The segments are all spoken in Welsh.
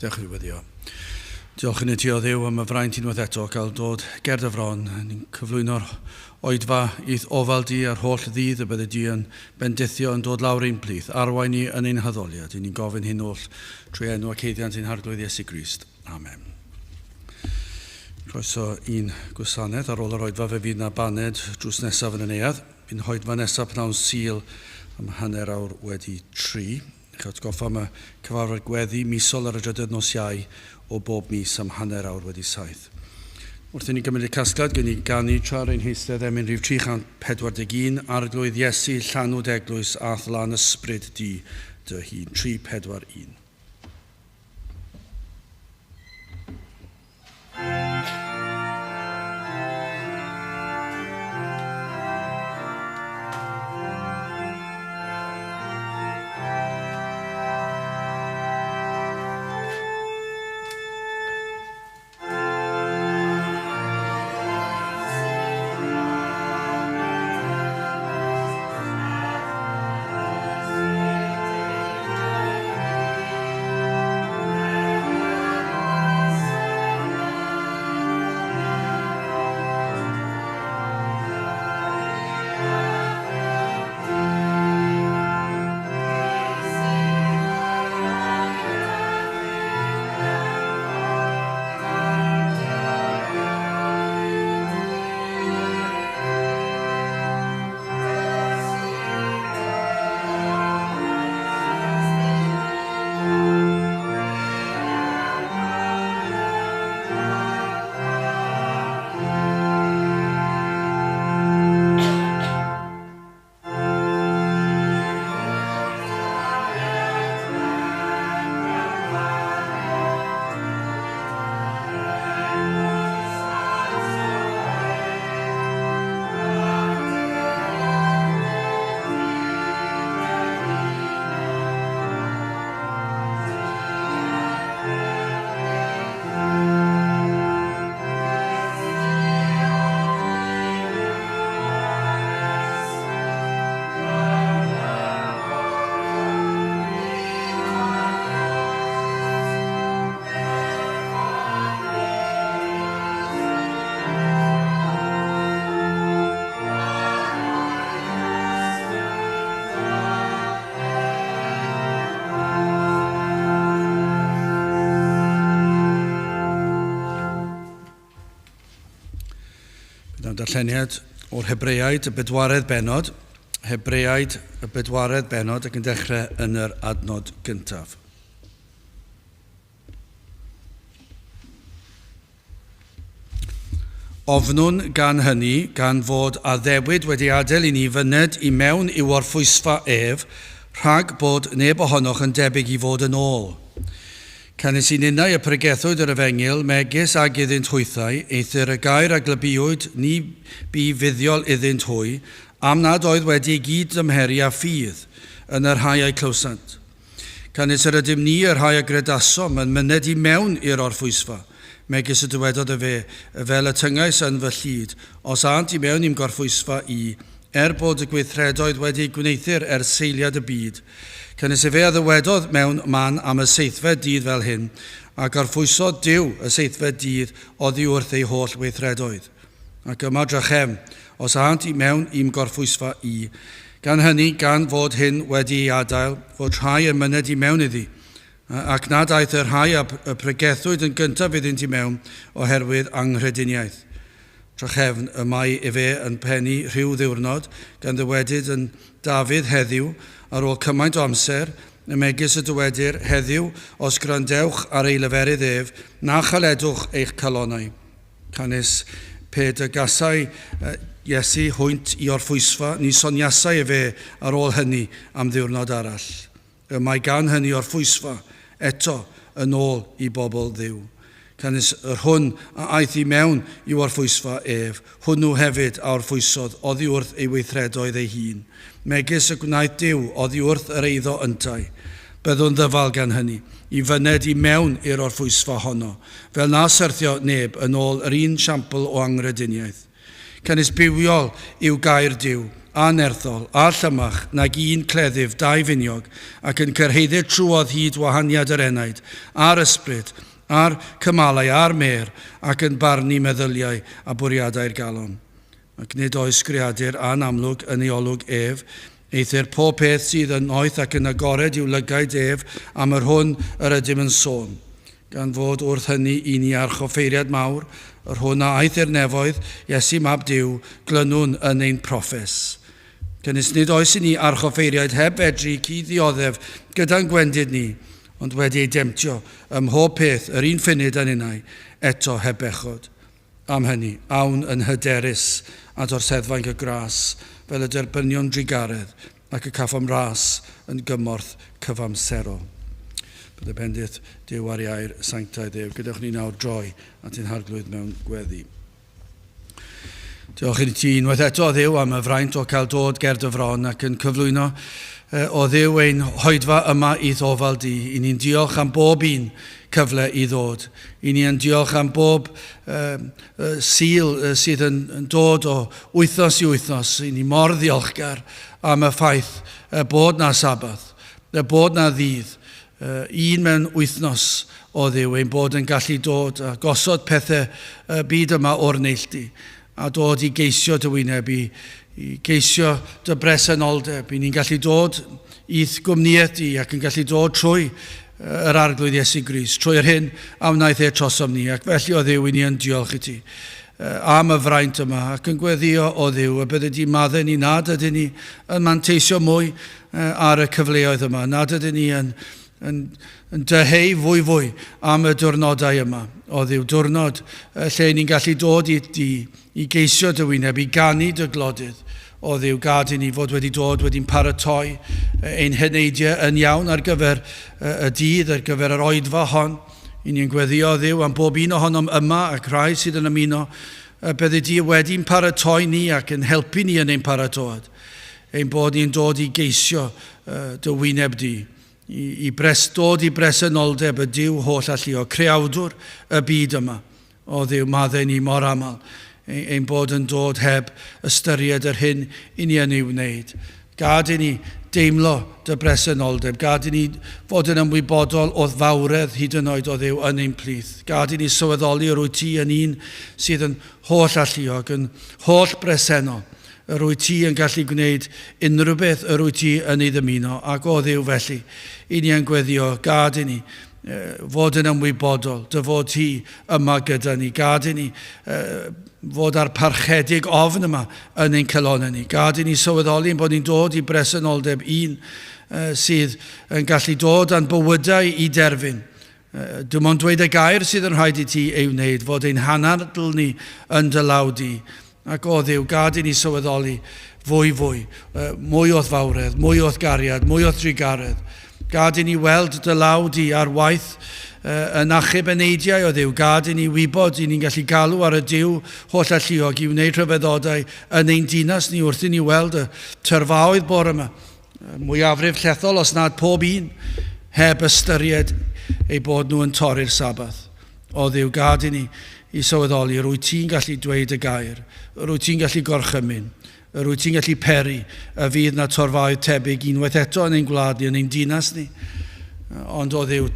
Gadewch i ni weddio. Diolch yn i ti o Dduw am y fraint unwaith eto cael dod ger dy fron. Ni'n cyflwyno'r oedfa i'th ofal di a'r holl ddydd y bydde di yn bendithio yn dod lawr ein plith, arwain ni yn ein haddoliad. I ni'n gofyn hyn oll trwy enw ac haeddiant ein Harglwydd Iesu Grist. Amen. Croeso i'n gwasanaeth. Ar ôl yr oedfa fe fydd na baned drws nesaf yn y neuadd. Bydd hoedfa nesaf pnawn Sul am 3:30. Eich atgoffa am y cyfarfod gweddi misol ar y drydedd nos Iau o bob mis am 7:30. Wrth i ni gymryd y casgliad, gen i ganu tra ar ein heistedd emyn rhif 341, Arglwydd Iesu, llanw d'eglwys a'th lan ysbryd di dy hun. 341. Bydd darlleniad o'r Hebreaid, y bedwaredd bennod, Hebreaid, y bedwaredd bennod, ac yn dechrau yn yr adnod gyntaf. Ofnwn gan hynny, gan fod addewid wedi adael i ni fyned i mewn i'w orffwysfa ef, rhag bod neb ohonoch yn debyg i fod yn ôl. Canys i ninnau y pregethwyd yr efengyl, megis ag iddynt hwythau, eithr y gair a glybiwyd ni bu fuddiol iddynt hwy, am nad oedd wedi ei gyd-dymheru â ffydd yn y rhai a'i clywsant. Canys yr ydym ni, y rhai a gredasom, yn myned i mewn i'r orffwysfa, megis y dywedodd efe, Fel y tyngais yn fy llid, os ânt i mewn i'm gorffwysfa i, er bod y gweithredoedd wedi eu gwneuthur er seiliad y byd. Canys efe a ddywedodd mewn man am y seithfed dydd fel hyn, A gorffwysodd Duw y seithfed dydd oddi wrth ei holl weithredoedd. Ac yma drachefn, os ânt i mewn i'm gorffwysfa i. Gan hynny, gan fod hyn wedi ei adael, fod rhai yn myned i mewn iddi, ac nad aeth y rhai a y pregethwyd yn gyntaf iddynt i mewn oherwydd anghrediniaeth. Drachefn, y mae efe yn pennu rhyw ddiwrnod, gan ddywedyd yn Dafydd heddiw, ar ôl cymaint o amser, y megis y dywedir, heddiw, os gwrandewch ar ei leferydd ef, na chaledwch eich calonnau. Canys pe dygasai Iesu hwynt i orffwysfa, ni soniasai efe ar ôl hynny am ddiwrnod arall. Y mae gan hynny orffwysfa eto yn ôl i bobl Dduw. Canys yr hwn a aeth i mewn i'w orffwysfa ef, hwnnw hefyd a orffwysodd oddi wrth ei weithredoedd ei hun, megis y gwnaeth Duw oddi wrth yr eiddo yntau. Byddwn ddyfal gan hynny, i fyned i mewn i'r orffwysfa honno, fel na syrthio neb yn ôl yr un siampl o anghrediniaeth. Canys bywiol yw gair Duw, a nerthol, a llymach, nag un cleddyf daufiniog, ac yn cyrhaedded trwodd hyd wahaniad yr enaid, a'r ysbryd, a'r cymalau, a'r mêr, ac yn barnu meddyliau a bwriadau'r galon. Ac nid oes greadur anamlwg yn ei olwg ef, eithr pob peth sydd yn noeth ac yn agored i'w lygaid ef am yr hwn yr ydym yn sôn. Gan fod wrth hynny i ni archoffeiriad mawr, yr hwn a aeth i'r nefoedd, Iesu mab Duw, glynwn yn ein proffes. Canys nid oes i ni archoffeiriaid heb fedru cyd-ddioddef gyda'n gwendid ni, ond wedi ei demtio ym mhob peth yr un ffunud â ninnau, eto heb bechod. Am hynny, awn yn hyderus at orseddfainc y gras, fel y derbyniom drugaredd, ac y caffom ras yn gymorth cyfamserol. Bydd y bendith Duw ar ei air sanctaidd ef. Gadewch ni nawr droi at ein Harglwydd mewn gweddi. Diolch i ti unwaith eto, Dduw, am y fraint o cael dod ger dy fron ac yn cyflwyno o Dduw ein hoedfa yma i'th ofal di. I ni'n diolch am bob un cyfle i ddod. I ni yn diolch am bob Sul sydd yn, yn dod o wythnos i wythnos. I ni mor ddiolchgar am y ffaith bod na Sabath, bod na ddydd, un mewn wythnos o Dduw, ein bod yn gallu dod a gosod pethau y byd yma o'r neilltu a dod i geisio dy wyneb, i, i geisio dy bresenoldeb. I ni'n gallu dod i'th gwmnïaeth di ac yn gallu dod trwy yr Arglwydd Iesu Grist, trwy'r hyn a wnaeth e trosom ni. Ac felly o Dduw, i ni yn diolch i ti am y fraint yma ac yn gweddio o Dduw y bydde di maddau ni nad ydyn ni yn manteisio mwy ar y cyfleoedd yma, nad ydyn ni yn, yn, yn dyheu fwy fwy am y diwrnodau yma. O Dduw, diwrnod lle ni'n gallu dod i di, i geisio dy wyneb, i ganu dy glodydd. O Dduw, gad i ni fod wedi dod wedi'n paratoi ein heneidiau yn iawn ar gyfer y dydd, ar gyfer yr oedfa hon. I ni'n gweddio, Dduw, am bob un ohonom yma ac rhai sydd yn ymuno, y byddi di wedi'n paratoi ni ac yn helpu ni yn ein paratoad, ein bod ni'n dod i geisio dy wyneb di, i, i bres, dod i bresenoldeb y Duw holl alluog, creawdwr y byd yma. O Dduw, maddau ni mor aml ein bod yn dod heb ystyried yr hyn i ni yn ei wneud. Gad i ni deimlo dy bresenoldeb. Gad i ni fod yn ymwybodol o'th fawredd hyd yn oed o Dduw yn ein plith. Gad i ni sylweddoli yr wyt ti yn un sydd yn holl alluog, yn holl bresennol. Yr wyt ti yn gallu gwneud unrhyw beth yr wyt ti yn ei ddymuno, ac o Dduw felly, i ni yn gweddio, gad i ni fod yn ymwybodol dy fod ti yma gyda ni. Gad i ni fod â'r parchedig ofn yma yn ein calonnau ni. Gad i ni sylweddoli ein bod ni'n dod i bresenoldeb un sydd yn gallu dod â'n bywydau i derfyn. Dim ond dweud y gair sydd yn rhaid i ti ei wneud, fod ein hanadl ni yn dy law di. Ac o Dduw, gad i ni sylweddoli fwy fwy, mwy o'th fawredd, mwy o'th gariad, mwy o'th drugaredd. Gad i ni weld dy law di ar waith yn achub eneidiau o Dduw. Gad i ni wybod i ni'n gallu galw ar y Duw holl alluog i wneud rhyfeddodau yn ein dinas ni wrth i ni weld y tyrfaoedd bore yma. Mwyafrif llethol, os nad pob un, heb ystyried eu bod nhw yn torri'r Sabath. O Dduw, gad i ni i sylweddoli yr wyt ti'n gallu dweud y gair, yr wyt ti'n gallu gorchymyn, yr wyt ti'n gallu peri y fydd na torfaoedd tebyg unwaith eto yn ein gwlad ni, yn ein dinas ni. Ond o Dduw,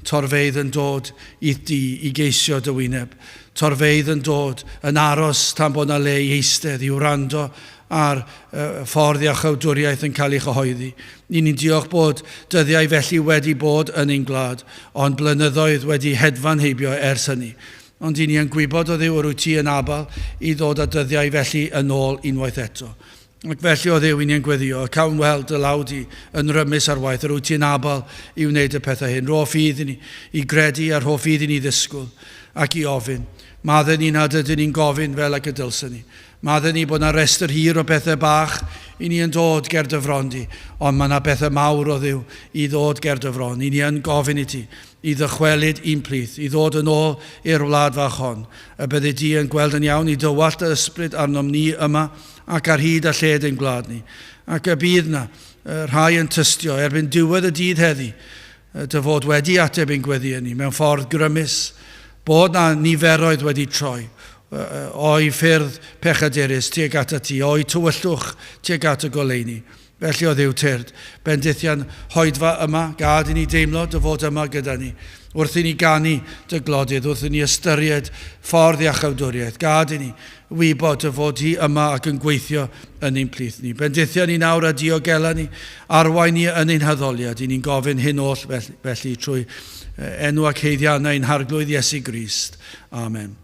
torfeydd yn dod i'th di i geisio dy wyneb. Torfeydd yn dod yn aros tan bod na le i eistedd, i wrando ar y ffordd iachawdwriaeth yn cael ei chyhoeddi. Ni'n ni'n diolch bod dyddiau felly wedi bod yn ein gwlad, ond blynyddoedd wedi hedfan heibio ers hynny. Ond i ni yn gwybod o Dduw yr wyt ti yn abal i ddod â dyddiau felly yn ôl unwaith eto. Ac felly o Dduw i ni yn gweddio, y cawn weld dy law di yn rymus ar waith, yr wyt ti'n abal i wneud y pethau hyn. Rho ffydd i ni i gredu a rho ffydd i ni ddisgwyl ac i ofyn. Maddau ni nad ydyn ni'n gofyn fel ag y dylsen ni. Maddau ni bod 'na restr hir o bethau bach i ni yn dod ger dy fron di, ond mae 'na bethau mawr o Dduw i ddod ger dy fron. I ni yn gofyn i ti i ddychwelyd i'n plith, i ddod yn ôl i'r wlad fach hon, y byddi di yn gweld yn iawn i dywallt dy ysbryd arnom ni yma ac ar hyd a lled ein gwlad ni, ac y bydd 'na rhai yn tystio erbyn diwedd y dydd heddi dy fod wedi ateb ein gweddïau ni mewn ffordd grymus, bod 'na niferoedd wedi troi. o'i ffyrdd pechadurus tuag atat ti, o'i tywyllwch tuag at y goleuni. Felly o Dduw tyrd, bendithian hoedfa yma, gad i ni deimlo dy fod yma gyda ni. Wrth i ni ganu dy glodydd, wrth i ni ystyried ffordd iachawdwriaeth, gad i ni wybod dy fod hi yma ac yn gweithio yn ein plith ni. Bendithia ni nawr a diogela ni, arwain ni yn ein haddoliad. I ni'n gofyn hyn oll felly trwy enw ac haeddiannau ein Harglwydd Iesu Grist. Amen.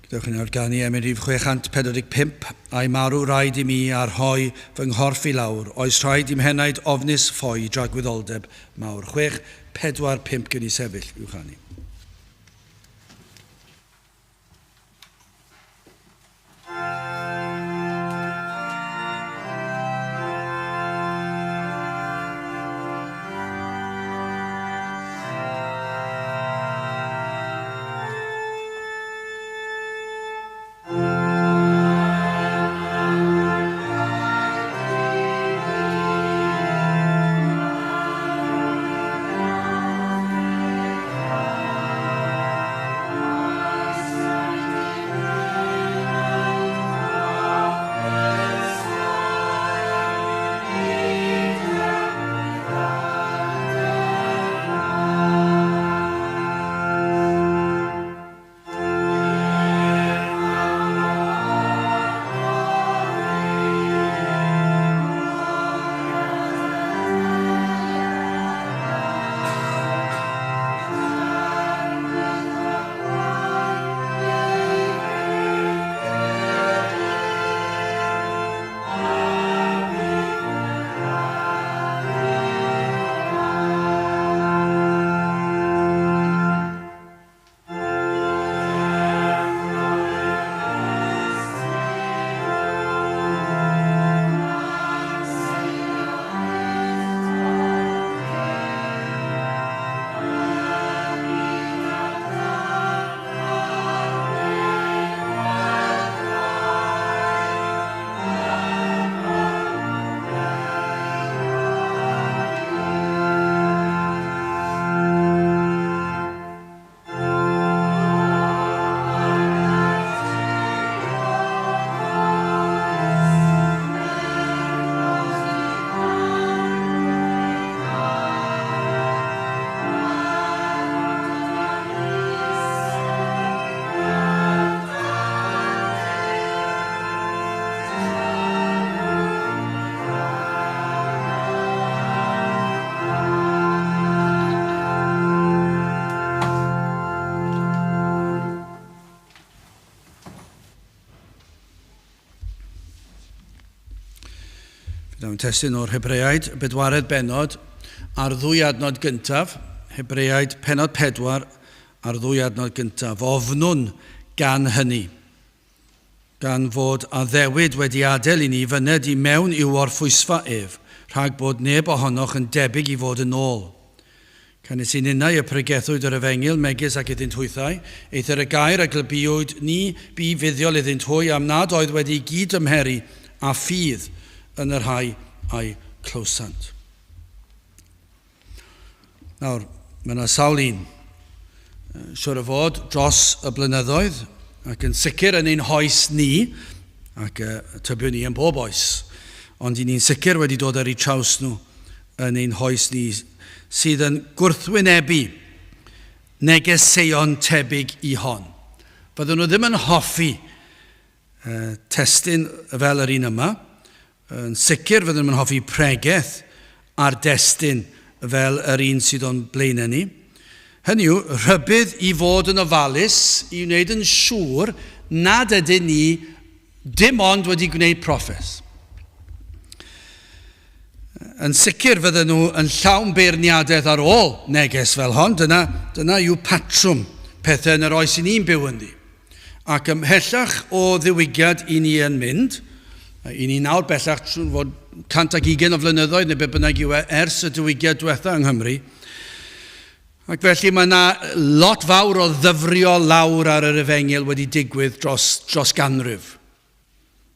Dewch i nawr ganu emyn rhif 645, a'i marw rhaid i mi a rhoi fy nghorff i lawr, oes rhaid i'm henaid ofnus ffoi dragwyddoldeb mawr. 6, 4, 5 gyn i sefyll i'w chanu. Mewn testun o'r Hebreaid, y bedwaredd bennod, a'r ddwy adnod gyntaf, Hebreaid pennod 4 a'r ddwy adnod gyntaf, ofnwn gan hynny, gan fod addewid wedi adael i ni fyned i mewn i'w orffwysfa ef, rhag bod neb ohonoch yn debyg i fod yn ôl. Canys i ninnau y pregethwyd yr efengyl megis ac iddynt hwythau, eithr y gair a glybiwyd ni bu fuddiol iddynt hwy am nad oedd wedi gyd-dymheru â ffydd yn y rhai a'i clywsant. Nawr, mae yna sawl un, siwr o fod, dros y blynyddoedd, ac yn sicr yn ein hoes ni, ac tybiwn ni yn bob oes, ond i ni'n sicr wedi dod ar eu traws nhw yn ein hoes ni sydd yn gwrthwynebu negeseuon tebyg i hon. Fyddwn nhw ddim yn hoffi testun fel yr un yma. Yn sicr fyddwn nhw'n hoffi pregeth ar destun fel yr un sydd o'n blaenau ni. Hynny yw, rhybudd i fod yn ofalus i wneud yn siŵr nad ydyn ni dim ond wedi gwneud proffes. Yn sicr fydden nhw yn llawn beirniadaeth ar ôl neges fel hon. Dyna, dyna yw patrwm pethau yn yr oes i ni'n byw ynddi. Ac ymhellach o ddiwygiad i ni yn mynd, i ni nawr bellach trwy fod 120 o flynyddoedd neu beth bynnag yw e ers y diwygiad diwetha yng Nghymru, ac felly mae yna lot fawr o ddyfrio lawr ar yr efengyl wedi digwydd dros, dros ganrif.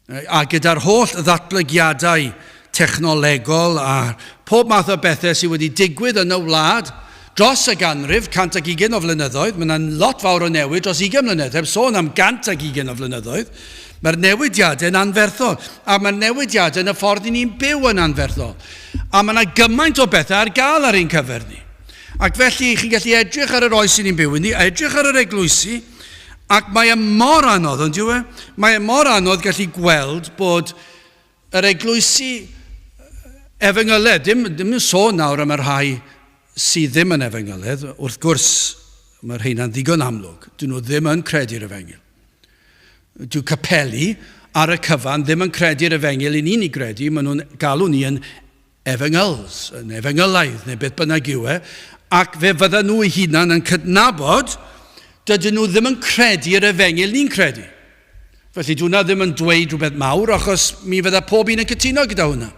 A gyda'r holl ddatblygiadau technolegol a pob math o bethau sydd wedi digwydd yn y wlad dros y ganrif, 120 o flynyddoedd, mae yna lot fawr o newid dros 20 mlynedd, heb sôn am 120 o flynyddoedd. Mae'r newidiadau yn anferthol, a mae'r newidiadau yn y ffordd i ni'n byw yn anferthol. A mae yna gymaint o bethau ar gael ar ein cyfer ni. Ac felly, chi'n gallu edrych ar yr oes i ni'n byw ynddi, edrych ar yr eglwysi, Ac mae e mor anodd, ond yw e? Mae e mor anodd gallu gweld bod yr eglwysi efengyledd, dim, dim yn sôn nawr am y rhai sydd ddim yn efengyledd, wrth gwrs mae'r rheina'n ddigon amlwg, dyn nhw ddim yn credu'r efengyl. Dyw capeli ar y cyfan ddim yn credu'r efengyl i ni'n ei gredu, maen nhw'n galw ni yn efengyls, yn efengylaidd, neu beth bynnag yw e, ac fe fyddan nhw eu hunan yn cydnabod dydyn nhw ddim yn credu'r efengyl ni'n credu. Felly dwi hwnna ddim yn dweud rhywbeth mawr, achos mi fydda pob un yn cytuno gyda hwnna.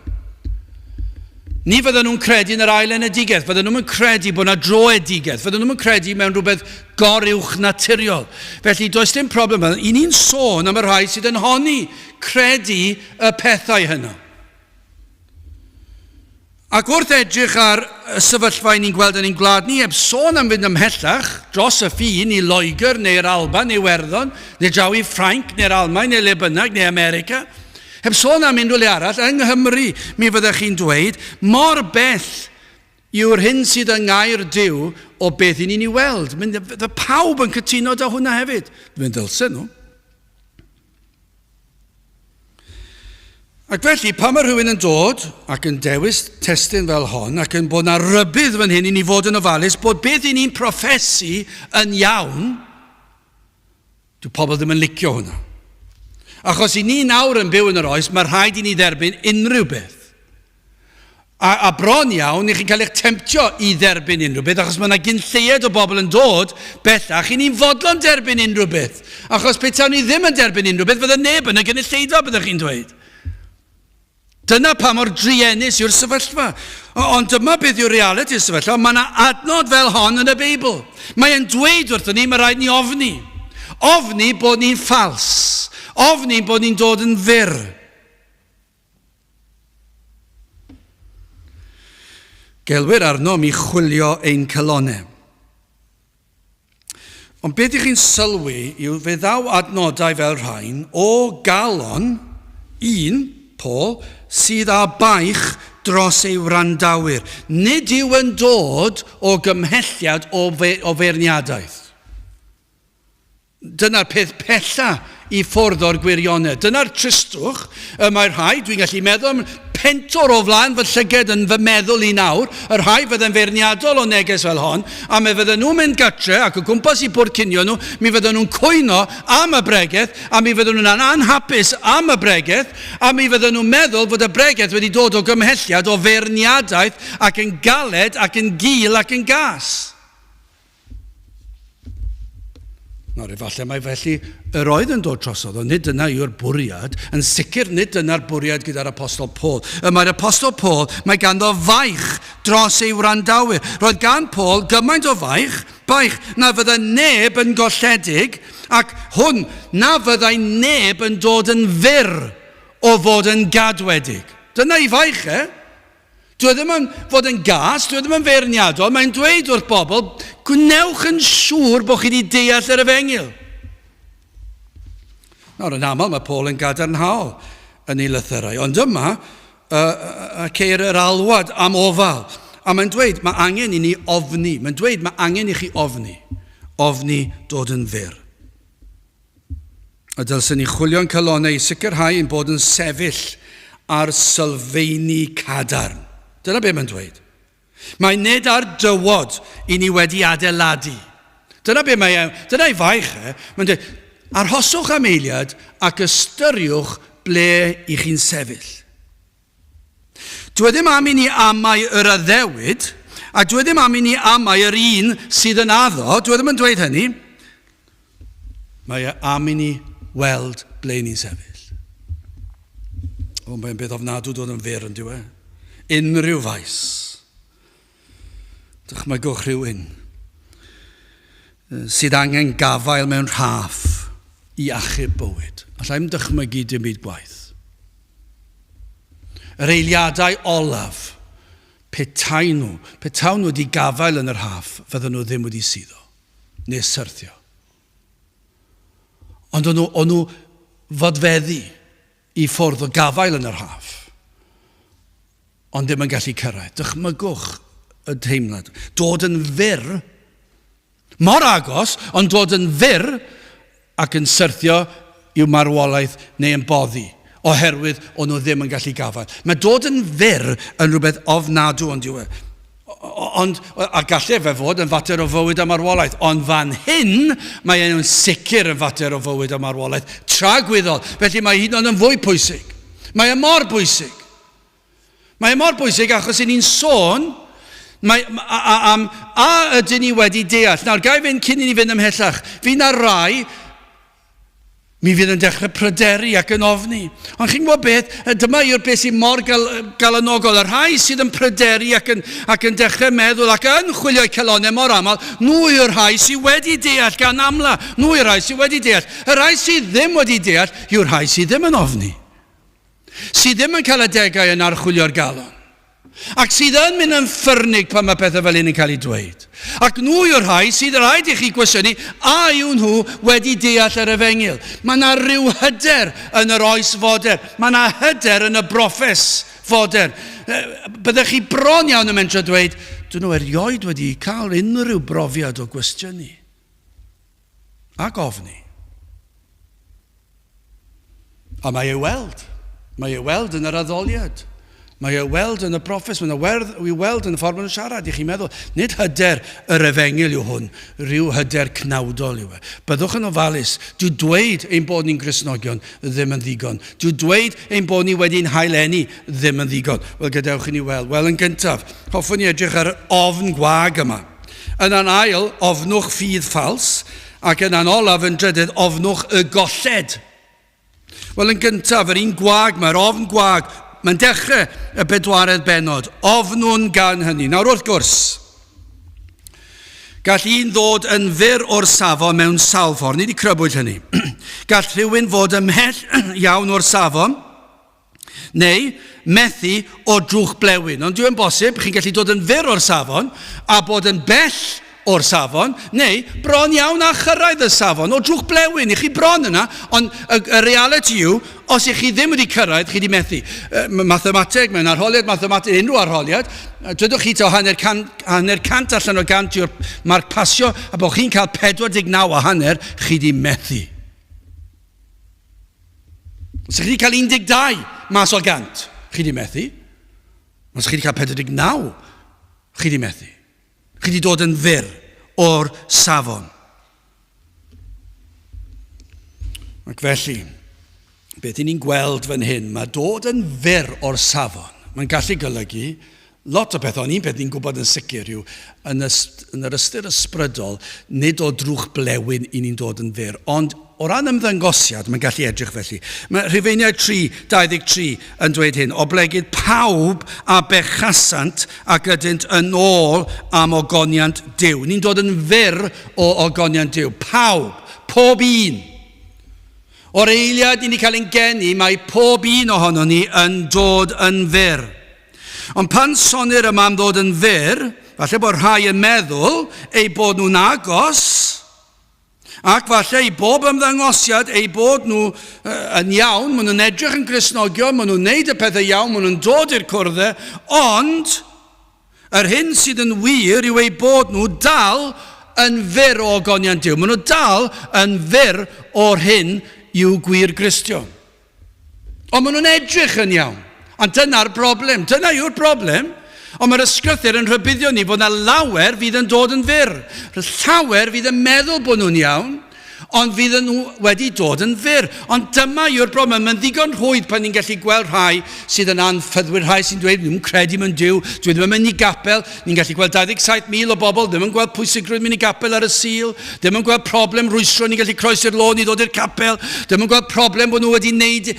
Ni fyddan nhw'n credu yn yr ail enedigaeth, fyddan nhw'n credu bod yna droedigaeth, fyddan nhw'n credu mewn rhywbeth goruwch naturiol. Felly does dim problem. I ni'n sôn am y rhai sydd yn honni credu y pethau hynna. Ac wrth edrych ar y sefyllfa i ni'n gweld yn ein gwlad ni, heb sôn am fynd ymhellach dros y ffin i Loegr neu'r Alban neu Iwerddon, neu draw i Ffrainc neu'r Almaen neu le bynnag, neu America, heb sôn am unrhyw le arall, yng Nghymru mi fyddech chi'n dweud, mor bell yw'r hyn sydd yng ngair Duw o beth i ni'n ei weld. Fydde pawb yn cytuno da hwnna hefyd. Fe ddylsen nhw. Ac felly, pan mae rhywun yn dod ac yn dewis testun fel hon ac yn bod na rybudd fan hyn i ni fod yn ofalus bod beth i ni'n proffesu yn iawn, dyw pobl ddim yn licio hwnna. Achos i ni nawr yn byw yn yr oes, mae rhaid i ni dderbyn unrhyw beth. A, a bron iawn, i chi'n cael eich temtio i dderbyn unrhyw beth, achos mae yna gyn lleied o bobl yn dod bellach i ni'n fodlon derbyn unrhyw beth. Achos petawn ni ddim yn derbyn unrhyw beth, fydde neb yn y gynulleidfa, byddech chi'n dweud. Dyna pa mor druenus yw'r sefyllfa. Ond dyma beth yw'r realiti'r sefyllfa. Mae yna adnod fel hon yn y Beibl. Mae e'n dweud wrthyn ni, mae rhaid ni ofni. Ofni bod ni'n ffals. Ofni bod ni'n dod yn fyr. Gelwir arnom i chwilio ein calonnau. Ond beth ych chi'n sylwi yw fe ddaw adnodau fel rhain o galon un, Paul, sydd â baich dros ei wrandawyr. Nid yw yn dod o gymhelliad o, fe, o feirniadaeth. Dyna'r peth pella i ffwrdd o'r gwirionedd. Dyna'r tristwch y mae rhai, dwi'n gallu meddwl am pentwr o flaen fy llyged yn fy meddwl i nawr, y rhai fydde'n feirniadol o neges fel hon, a mi fydden nhw'n mynd gatre ac o gwmpas i bwrdd cinio nhw, mi fydden nhw'n cwyno am y bregeth, a mi fydden nhw'n anhapus am y bregeth, a mi fydden nhw'n meddwl fod y bregeth wedi dod o gymhelliad o feirniadaeth ac yn galed ac yn gul ac yn gas. Nawr, efallai mai felly yr oedd yn dod trosodd, ond nid dyna yw'r bwriad. Yn sicr, nid dyna'r bwriad gyda'r Apostol Paul. Y mae'r Apostol Paul, mae ganddo faich dros ei wrandawyr. Roedd gan Paul gymaint o faich, baich, na fyddai neb yn golledig, ac hwn, na fyddai neb yn dod yn fyr o fod yn gadwedig. Dyna ei faich e. Dyw e ddim yn fod yn gas, dyw e ddim yn feirniadol, mae'n dweud wrth bobl, gwnewch yn siŵr bod chi wedi deall yr efengyl. Nawr, yn aml mae Paul yn gadarnhaol yn ei lythyrau, ond yma uh, ceir yr alwad am ofal. A mae'n dweud, mae angen i ni ofni. Mae'n dweud, mae angen i chi ofni. Ofni dod yn fyr. A dylsen ni chwilio'n calonnau i sicrhau ein bod yn sefyll ar sylfeini cadarn. Dyna be mae'n dweud. Mae nid ar dywod i ni wedi adeiladu. Dyna be mae e, dyna ei faich e. Mae'n dweud, arhoswch am eiliad ac ystyriwch ble i chi'n sefyll. Dwi e ddim am i ni amau yr addewid, a dwi e ddim am i ni amau yr un sydd yn addo, dwi e ddim yn dweud hynny. Mae e am i ni weld ble ni'n sefyll. O, mae'n beth ofnadw dod yn fyr yn diwe. Unrhyw faes. Dychmygwch rhywun sydd angen gafael mewn rhaff i achub bywyd. Alla i'm dychmygu dim byd gwaeth. Yr eiliadau olaf, petai nhw, petawn nhw wedi gafael yn yr haff, fydden nhw ddim wedi suddo, neu syrthio. Ond o'n nhw, o'n nhw fodfeddu i ffwrdd o gafael yn yr haff. Ond ddim yn gallu cyrraedd. Dychmygwch y teimlad. Dod yn fyr, mor agos, ond dod yn fyr ac yn syrthio i'w marwolaeth neu yn boddi, oherwydd o'n nhw ddim yn gallu gafael. Mae dod yn fyr yn rhywbeth ofnadw ond yw e. Ond, a gallai fe fod yn fater o fywyd a marwolaeth, ond fan hyn mae e'n sicr yn fater o fywyd a marwolaeth tragwyddol. Felly mae hyd yn oed yn fwy pwysig. Mae e mor bwysig. Mae e mor bwysig achos i ni'n sôn mae, a, a, am a ydyn ni wedi deall. Nawr, gai fynd cyn i ni fynd ymhellach. Fi na rai, mi fydd yn dechrau pryderu ac yn ofni. Ond chi'n gwybod beth? Dyma yw'r beth sy'n mor gal, galanogol. Y rhai sydd yn pryderu ac yn, ac yn dechrau meddwl ac yn chwilio'u calonnau mor aml, nhw yw'r rhai sydd wedi deall gan amla. Nhw yw'r rhai sydd wedi deall. Y rhai sydd ddim wedi deall yw'r rhai sydd ddim yn ofni. Sydd ddim yn cael adegau yn archwilio'r galon. Ac sydd yn mynd yn ffyrnig pan mae pethau fel hyn yn cael eu dweud. Ac nhw yw'r rhai sydd rhaid i chi gwestiynu a yw nhw wedi deall yr efengyl. Mae yna rhyw hyder yn yr oes fodern. Mae yna hyder yn y broffes fodern. Byddech chi bron iawn yn mentro dweud, dyn nhw erioed wedi cael unrhyw brofiad o gwestiynu ac ofni. A mae ei weld. Mae ei weld yn yr addoliad. Mae ei weld yn y broffes, mae'n werdd i'w weld yn y ffordd maen nhw'n siarad. I chi'n meddwl, nid hyder yr efengyl yw hwn, rhyw hyder cnawdol yw e. Byddwch yn ofalus. Dyw dweud ein bod ni'n Gristnogion ddim yn ddigon. Dyw dweud ein bod ni wedi'n haileni ddim yn ddigon. Wel, gadewch i ni weld. Wel, yn gyntaf, hoffwn i edrych ar ofn gwag yma. Yna'n ail, ofnwch ffydd ffals. Ac yna'n olaf, yn drydydd, ofnwch y golled. Wel, yn gyntaf, yr un gwag mae'r ofn gwag, mae'n dechrau y bedwaredd bennod. Ofnwn gan hynny. Nawr, wrth gwrs, gall un ddod yn fyr o'r safon mewn sawl ffordd. Ni wedi crybwyll hynny. Gall rhywun fod ymhell iawn o'r safon, neu methu o drwch blewyn. Ond dyw e'n bosib, chi'n gallu dod yn fyr o'r safon a bod yn bell o'r safon, neu bron iawn â chyrraedd y safon, o drwch blewyn, i chi bron yna, ond y, y reality yw, os i chi ddim wedi cyrraedd, chi wedi methu. Mathemateg, mewn arholiad mathemateg, unrhyw arholiad, dwedwch chi taw hanner, can, hanner cant allan o gant yw'r marc pasio, a bod chi'n cael 49 a hanner, chi wedi methu. Os ydych chi wedi cael 12 mas o gant, chi di methu. Os chi di cael 49, chi di methu. Chi di dod yn fyr o'r safon. Ac felly, beth i ni'n gweld fan hyn, mae dod yn fyr o'r safon. Mae'n gallu golygu lot o bethau, ond un peth ni'n gwybod yn sicr yw, yn, yst, yn yr ystyr ysbrydol, nid o drwch blewyn i ni'n dod yn fyr, ond o ran ymddangosiad, mae'n gallu edrych felly. Mae Rhufeiniaid 3, 23 yn dweud hyn, oblegid pawb a bechasant ac ydynt yn ôl am ogoniant Duw. Ni'n dod yn fyr o ogoniant Duw. Pawb, pob un. O'r eiliad i ni cael ein geni, mae pob un ohono ni yn dod yn fyr. Ond pan sonir yma am ddod yn fyr, falle bod rhai yn meddwl eu bod nhw'n agos, ac falle i bob ymddangosiad eu bod nhw yn iawn, maen nhw'n edrych yn Gristnogion, maen nhw'n neud y pethau iawn, maen nhw'n dod i'r cwrddau, ond Yr hyn sydd yn wir yw eu bod nhw dal yn fyr o ogoniant Duw. Maen nhw dal yn fyr o'r hyn yw gwir Gristion. Ond maen nhw'n edrych yn iawn. Ond dyna'r broblem. Dyna yw'r broblem. Ond mae'r ysgrythur yn rhybuddio ni fod yna lawer fydd yn dod yn fyr. Llawer fydd yn meddwl bod nhw'n iawn, Ond fydden nhw wedi dod yn fyr. Ond dyma yw'r broblem. Mae'n ddigon rhwydd pan ni'n gallu gweld rhai sydd yn anffyddwyr, rhai sy'n dweud, nhw'n credu mewn Duw, dwi ddim yn mynd i gapel. Ni'n gallu gweld 27,000 o bobl ddim yn gweld pwysigrwydd mynd i gapel ar y Sul, ddim yn gweld problem rwystro ni'n gallu croesi'r lôn i ddod i'r capel, ddim yn gweld problem bod nhw wedi wneud,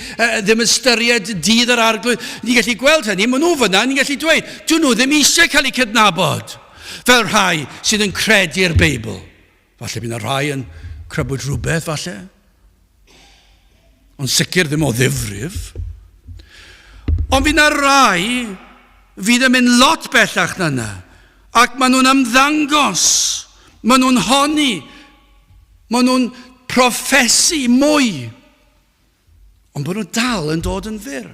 ddim ystyried dydd yr Arglwydd. Ni'n gallu gweld hynny, maen nhw fyna, ni'n gallu dweud, dyn nhw ddim eisiau cael eu cydnabod fel rhai sydd yn credu'r Beibl. Falle bydd yna rhai yn crybwyll rhywbeth, falle. Ond sicr ddim o ddifrif. Ond fydd yna rai fydd yn mynd lot bellach na yna. Ac maen nhw'n ymddangos, maen nhw'n honni, maen nhw'n proffesu mwy. Ond bod nhw dal yn dod yn fyr.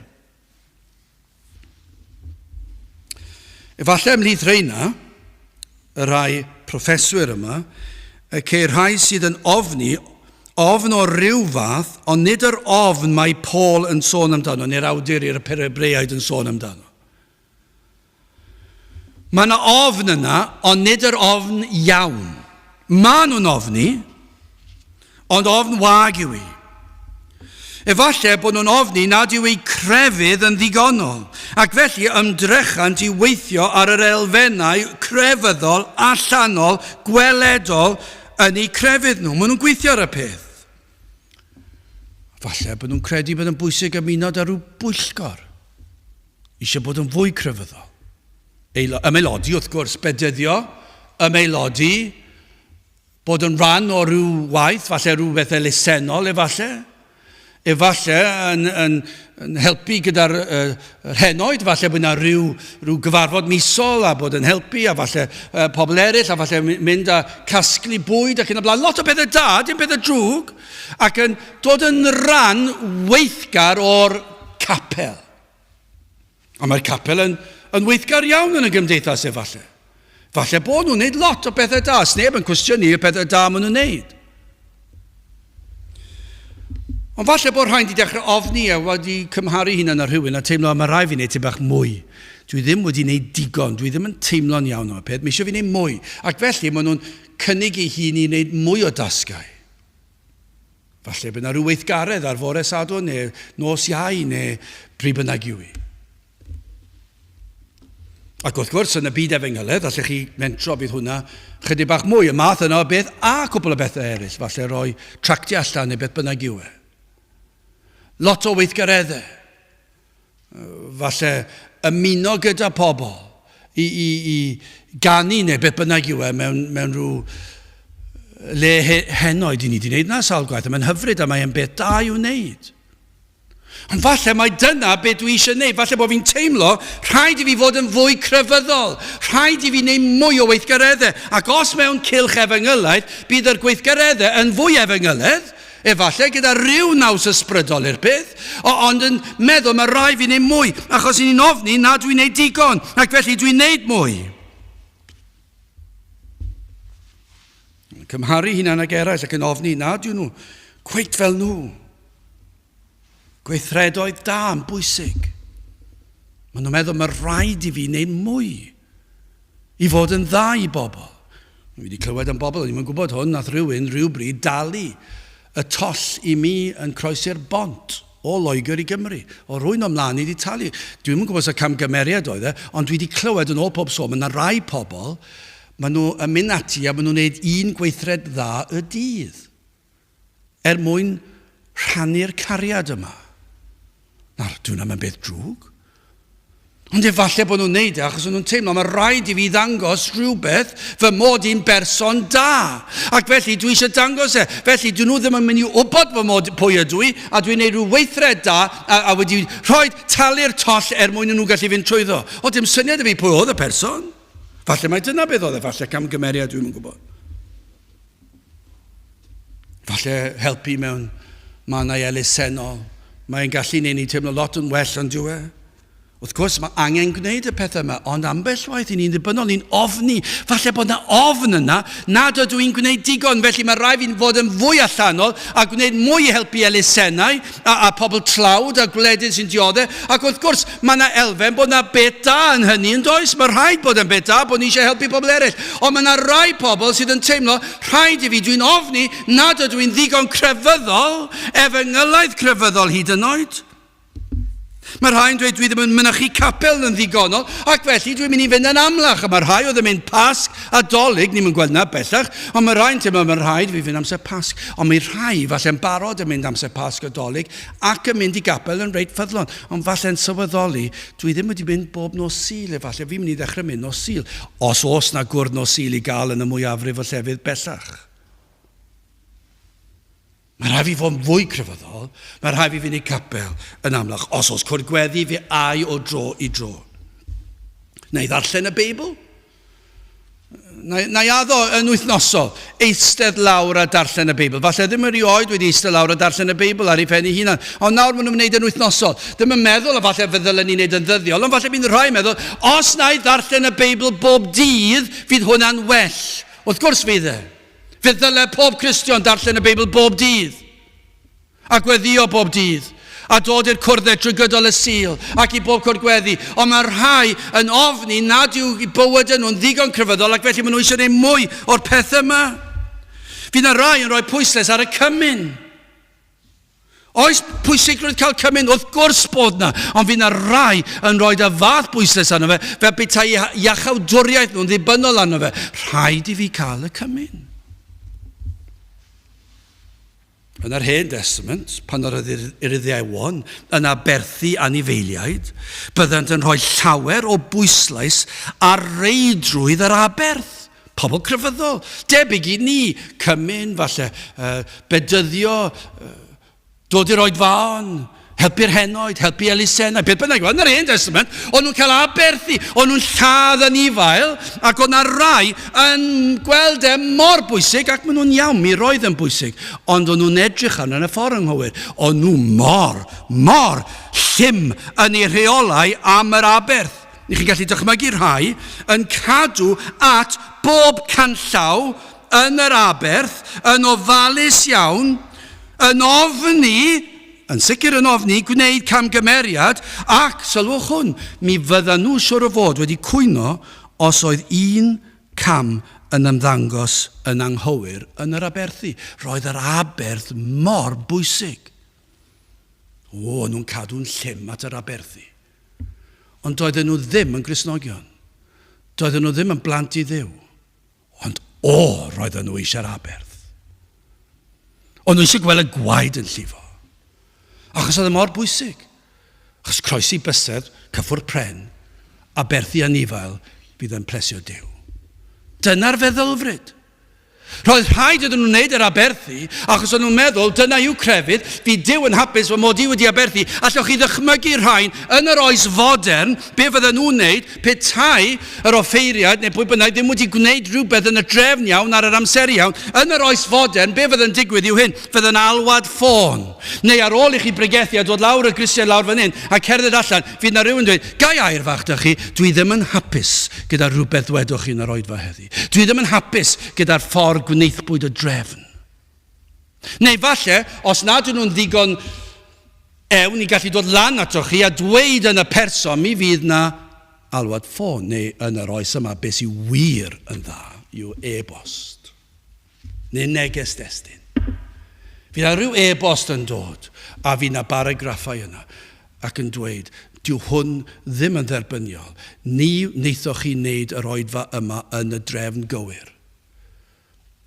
Efallai ymhlith rheina, y rhai proffeswyr yma, y ceir rhai sydd yn ofni, ofn o ryw fath, ond nid yr ofn mae Paul yn sôn amdano, neu'r awdur i'r Hebreaid yn sôn amdano. Mae yna ofn yna, ond nid yr ofn iawn. Maen nhw'n ofni, ond ofn wag yw hi. Efallai bod nhw'n ofni nad yw eu crefydd yn ddigonol, ac felly ymdrechant i weithio ar yr elfennau crefyddol, allanol, gweledol yn eu crefydd nhw. Maen nhw'n gweithio ar y peth. Falle bod nhw'n credu bod yn bwysig ymuno â rhyw bwyllgor. Eisiau bod yn fwy crefyddol. Ymaelodi, wrth gwrs, bedyddio, ymaelodi, bod yn rhan o ryw waith, falle rhyw beth elusennol efallai, efallai yn, yn, yn helpu gyda'r uh, henoed, falle bod yna rhyw, rhyw gyfarfod misol a bod yn helpu, a falle uh, pobl eraill, a falle mynd a casglu bwyd ac yn y blaen. Lot o bethau da, dim pethau drwg, ac yn dod yn rhan weithgar o'r capel. A mae'r capel yn, yn weithgar iawn yn y gymdeithas efallai. Falle bod nhw'n gwneud lot o bethau da, sneb yn cwestiynu y pethau da maen nhw'n gwneud. Ond falle bod rhaid i dechrau ofni a wedi cymharu hunan â rhywun a teimlo mae rhaid fi wneud tipyn bach mwy. Dwi ddim wedi wneud digon, dwi ddim yn teimlo'n iawn am y peth, mae eisiau fi wneud mwy. Ac felly maen nhw'n cynnig eu hun i wneud mwy o dasgau. Falle bydd yna rhyw weithgaredd ar fore Sadwrn neu nos Iau neu pryd bynnag yw hi. Ac wrth gwrs, yn y byd efengyledd, allech chi mentro bydd hwnna chydig bach mwy, y math yna o beth a cwpl o bethau eraill, falle rhoi tractiau allan neu beth bynnag yw e. Lot o weithgareddau. Falle ymuno gyda pobl i, i, i ganu neu beth bynnag yw e mewn, mewn rhyw le he, henoed i ni wedi gwneud yna sawl gwaith, a mae'n hyfryd a mae'n beth da i'w wneud. Ond falle mai dyna beth dwi eisiau gwneud. Falle bod fi'n teimlo rhaid i fi fod yn fwy crefyddol. Rhaid i fi wneud mwy o weithgareddau. Ac os mewn cylch efengylaidd, bydd yr gweithgareddau yn fwy efengylaidd, Efallai gyda rhyw naws ysbrydol i'r peth, ond yn meddwl mae rhaid fi wneud mwy, achos i ni'n ofni na dwi'n wneud digon, ac felly dwi'n wneud mwy. Cymharu hunan ag eraill ac yn ofni nad yw nhw cweit fel nhw. Gweithredoedd da yn bwysig. Maen nhw'n meddwl mae rhaid i fi wneud mwy i fod yn dda i bobl. Dwi wedi clywed am bobl, o'n i'm yn gwybod hwn, nath rhywun rhywbryd dalu y toll i mi yn croesi'r bont o Loegr i Gymru. O rwy'n o mlaen i wedi talu. Dwi'm yn gwybod os y camgymeriad oedd e, ond dwi wedi clywed yn ôl pob sôn, mae yna rai pobl, maen nhw yn mynd ati a maen nhw'n gwneud un gweithred dda y dydd. Er mwyn rhannu'r cariad yma. Nawr, dwi'n am yn beth drwg. Ond efallai bod nhw'n neud e achos nhw'n teimlo mae rhaid i fi ddangos rhywbeth fy mod i'n berson da. Ac felly dwi eisiau dangos e. Felly dyn nhw ddim yn mynd i wybod fy mod pwy ydw i a dwi'n neud rhyw weithred da a, a wedi rhoi talu'r toll er mwyn i nhw gallu fynd trwyddo. O, dim syniad i fi pwy oedd y person. Falle mai dyna beth oedd e, falle camgymeriad, dwi'm yn gwybod. Falle helpu mewn mannau elusennol. Mae'n gallu neud ni teimlo lot yn well ond dyw e? Wrth gwrs, mae angen gwneud y pethau yma, ond ambell waith i ni'n ddibynnol, ni'n ofni. Falle bod yna ofn yna nad ydw i'n gwneud digon, felly mae rhaid fi'n fod yn fwy allanol a gwneud mwy i helpu elusennau a, a pobl tlawd a gwledydd sy'n dioddef. Ac wrth gwrs, mae yna elfen bod yna beth da yn hynny, yn does? Mae rhaid bod yn beth da bod ni eisiau helpu pobl eraill. Ond mae yna rai pobl sydd yn teimlo, rhaid i fi, dwi'n ofni nad ydw i'n ddigon crefyddol, efengylaidd crefyddol hyd yn oed. Mae rhai'n dweud dwi ddim yn mynychu capel yn ddigonol ac felly dwi'n mynd i fynd yn amlach. A mae rhai oedd yn mynd Pasg a Dolig, ni'n mynd gweld na bellach, ond mae rhai'n teimlo mae'n rhaid fi fynd amser Pasg. Ond mae rhai falle'n barod yn mynd amser Pasg a Dolig ac yn mynd i gapel yn reit ffyddlon, ond falle'n sylweddoli dwi ddim wedi mynd bob nos Sul efallai, fi'n mynd i ddechrau mynd nos Sul, os oes na gwrdd nos Sul i gael yn y mwyafrif o llefydd bellach. Mae rhaid fi fod yn fwy crefyddol, mae rhaid fi fynd i capel yn amlach. Os oes cwrdd gweddi, fe ai o dro i dro. Neu ddarllen y Beibl. Na, na i addo yn wythnosol, eistedd lawr a darllen y Beibl. Falle ddim erioed wedi eistedd lawr a darllen y Beibl ar ei phen ei hunan. Ond nawr maen nhw'n wneud yn wythnosol. Ddim yn meddwl, a falle fe ddylen ni wneud yn ddyddiol, ond falle bydd rhai yn meddwl, os na i ddarllen y Beibl bob dydd, fydd hwnna'n well. Wrth gwrs fydd e. Fe ddyle pob Cristion darllen y Beibl bob dydd, a gweddio bob dydd, a dod i'r cwrddau trwy gydol y Sul, ac i bob cwrdd gweddi. Ond mae rhai yn ofni nad yw bywydau nhw'n ddigon crefyddol, ac felly maen nhw eisiau gwneud mwy o'r pethau yma. Fydd yna rai yn rhoi pwyslais ar y cymun. Oes pwysigrwydd cael cymun? Wrth gwrs bod na, ond fydd na rai yn rhoi y fath bwyslais arno fe, fel petai iachawdwriaeth nhw'n ddibynnol arno fe. Rhaid i fi cael y cymun. Yn yr Hen Testament, pan oedd yr Iddewon yn aberthu anifeiliaid, byddant yn rhoi llawer o bwyslais ar reidrwydd yr aberth. Pobl crefyddol, debyg i ni, cymun, falle, uh, bedyddio, uh, dod i'r oedfaon, helpu'r henoed, helpu elusennau, beth bynnag, yn yr Hen Testament, o'n nhw'n cael aberthu, o'n nhw'n lladd anifail, ac o'n na rai yn gweld e mor bwysig, ac maen nhw'n iawn, mi roedd yn bwysig, ond o'n nhw'n edrych arno yn y ffordd anghywir. O'n nhw mor, mor llym yn eu rheolau am yr aberth. Ni chi'n gallu dychmygu rhai yn cadw at bob canllaw yn yr aberth, yn ofalus iawn, yn ofni, yn sicr yn ofni, gwneud camgymeriad, ac, sylwch hwn, mi fyddan nhw siwr o fod wedi cwyno os oedd un cam yn ymddangos yn anghywir yn yr aberthu. Roedd yr aberth mor bwysig. O, nhw'n cadw'n llym at yr aberthu. Ond doedden nhw ddim yn Gristnogion. Doedden nhw ddim yn blant i Dduw. Ond o, roedden nhw eisiau'r aberth. O'n nhw eisiau gweld y gwaed yn llifo. Achos oedd e mor bwysig. Achos croesi bysedd, cyffwrdd pren, aberthu anifail fydd yn plesio Duw. Dyna'r feddylfryd. Roedd rhaid iddyn nhw wneud yr aberthu, achos o'n nhw'n meddwl, dyna yw crefydd, fydd Duw yn hapus fy mod i wedi aberthu. Allwch chi ddychmygu rhain yn yr oes fodern, be fydden nhw'n wneud petai yr offeiriad neu pwy bynnag ddim wedi gwneud rhywbeth yn y drefn iawn ar yr amser iawn. Yn yr oes fodern, be fydde'n digwydd yw hyn, fydde'n alwad ffôn. Neu ar ôl i chi bregethu a dod lawr y grisiau lawr fan hyn a cerdded allan, fydd 'na rhywun yn dweud, ga i air fach 'da chi, dwi ddim yn hapus gyda rhywbeth ddwedwch chi yn yr oedfa heddi. Dwi ddim yn hapus gyda'r ffordd gwnaethpwyd y drefn. Neu falle, os nad ydyn nhw'n ddigon Ewn i gallu dod lan atoch chi a dweud yn y person, mi fydd na alwad ffôn, neu yn yr oes yma, beth sy'n wir yn dda yw e-bost, neu neges destun. Fydd na rhyw e-bost yn dod, a fydd na baragraffau yna, ac yn dweud, dyw hwn ddim yn dderbyniol, ni wnaethoch chi wneud yr oedfa yma yn y drefn gywir.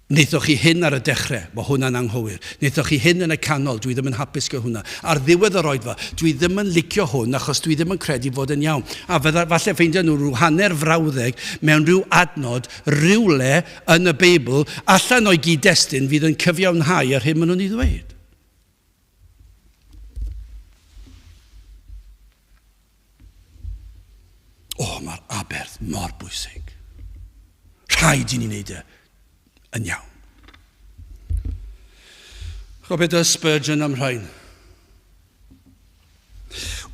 Wnaethoch chi hyn ar y dechrau, mae hwnna'n anghywir. Wnaethoch chi hyn yn y canol, dwi ddim yn hapus gyda hwnna. Ar ddiwedd yr oedfa, dwi ddim yn licio hwn achos dwi ddim yn credu fod yn iawn. A fydda, falle ffeindio nhw rhyw hanner frawddeg mewn rhyw adnod rywle yn y Beibl allan o'i gyd-destun fydd yn cyfiawnhau yr hyn maen nhw'n ei ddweud. O, mae'r aberth mor bwysig. Rhaid i ni wneud e yn iawn. Chwa beth oedd Spurgeon am rhain?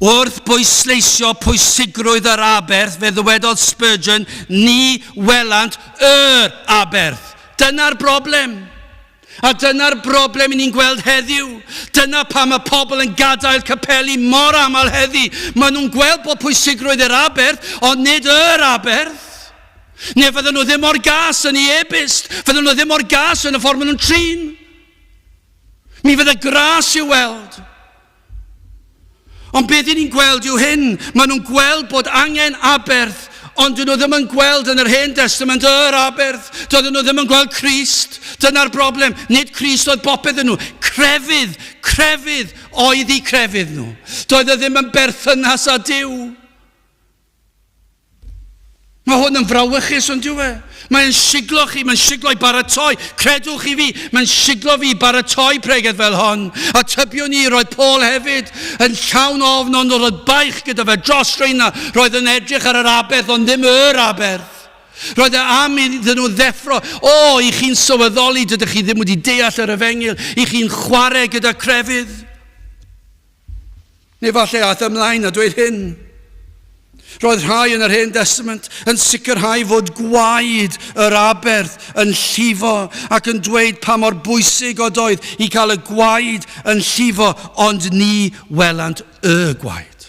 Wrth bwysleisio pwysigrwydd yr aberth, fe ddywedodd Spurgeon, ni welant yr aberth. Dyna'r broblem. A dyna'r broblem i ni'n gweld heddiw. Dyna pam mae pobl yn gadael capeli mor aml heddi. Maen nhw'n gweld bod pwysigrwydd yr aberth, ond nid yr aberth. Neu fydden nhw ddim mor gas yn ei e-byst. Fydden nhw ddim mor gas yn y ffordd maen nhw'n trin. Mi fydde gras i'w weld. Ond beth i ni'n gweld yw hyn, maen nhw'n gweld bod angen aberth, ond dyn nhw ddim yn gweld yn yr Hen Testament yr aberth. Doedden nhw ddim yn gweld Crist. Dyna'r broblem. Nid Crist oedd bopeth yn nhw. Crefydd, crefydd oedd eu crefydd nhw. Doedd e ddim yn berthynas â Duw. Mae hwn yn frawychus, ond yw e? Mae'n siglo chi, mae'n siglo i baratoi. Credwch i fi, mae'n siglo fi i baratoi pregeth fel hon. A tybiwn i, roedd Paul hefyd yn llawn ofn, ond roedd baich gyda fe dros reina. Roedd yn edrych ar yr aberth, ond ddim yr aberth. Roedd e am iddyn nhw ddeffro. O, i chi'n sylweddoli, dydych chi ddim wedi deall yr efengyl. I chi'n chwarae gyda crefydd. Neu falle aeth ymlaen a dweud hyn. Roedd rhai yn yr Hen Testament yn sicrhau fod gwaed yr aberth yn llifo ac yn dweud pa mor bwysig oedd oedd i cael y gwaed yn llifo, ond ni welant y gwaed.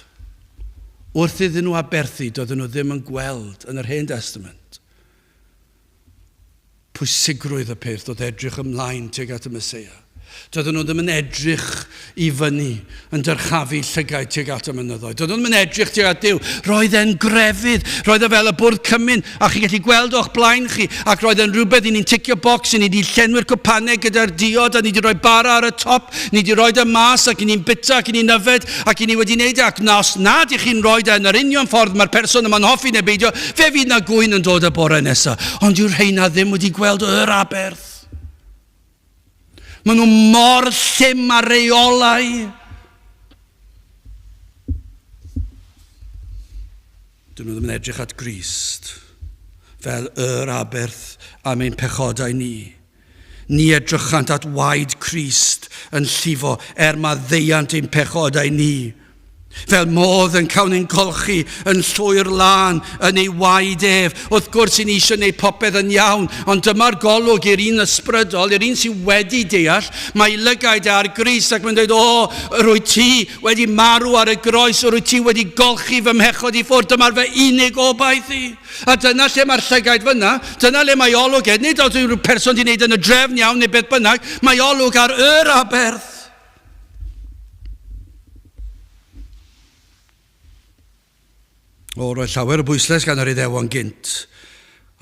Wrth iddyn nhw aberthu, doedden nhw ddim yn gweld yn yr Hen Testament pwysigrwydd y peth oedd edrych ymlaen tuag at y Meseia. Doedden nhw ddim yn edrych i fyny, yn dyrchafu llygaid tuag at y mynyddoedd. Doedden nhw ddim yn edrych tuag at Duw. Roedd e'n grefydd. Roedd e fel y bwrdd cymun, a chi'n gallu gweld o'ch blaen chi. Ac roedd e'n rhywbeth i ni'n ticio bocs, i ni wedi llenwi'r cwpanau gyda'r diod, a ni wedi rhoi bara ar y top, ni wedi rhoi e mas, ac i ni'n bita, ac i ni'n yfed, ac i ni wedi wneud e. Ac na, os nad i chi'n rhoi e yn yr union ffordd mae'r person yma'n hoffi neu beidio, fe fydd na gŵyn yn dod y bore nesaf. Ond yw'r rheina ddim wedi gweld yr aberth. Maen nhw mor llym ar reolau. Dyn nhw ddim yn edrych at Grist fel yr aberth am ein pechodau ni. Ni edrychant at waed Crist yn llifo er maddeuant ein pechodau ni. Fel modd yn cawn ein golchi yn llwyr lân yn ei waed ef. Wrth gwrs, i ni eisiau gwneud popeth yn iawn, ond dyma'r golwg i'r un ysbrydol, i'r un sydd wedi deall, mae lygaid e ar Grist ac mae'n dweud, o, yr wyt ti wedi marw ar y groes, yr wyt ti wedi golchi fy mhechod i ffwrdd, dyma'r fy unig obaith i. A dyna lle mae'r llygaid fyna, dyna le mae olwg e, nid oedd rhyw person wedi gwneud yn y drefn iawn neu beth bynnag, mae olwg ar yr aberth. O, roedd llawer o bwyslais gan yr Iddewon gynt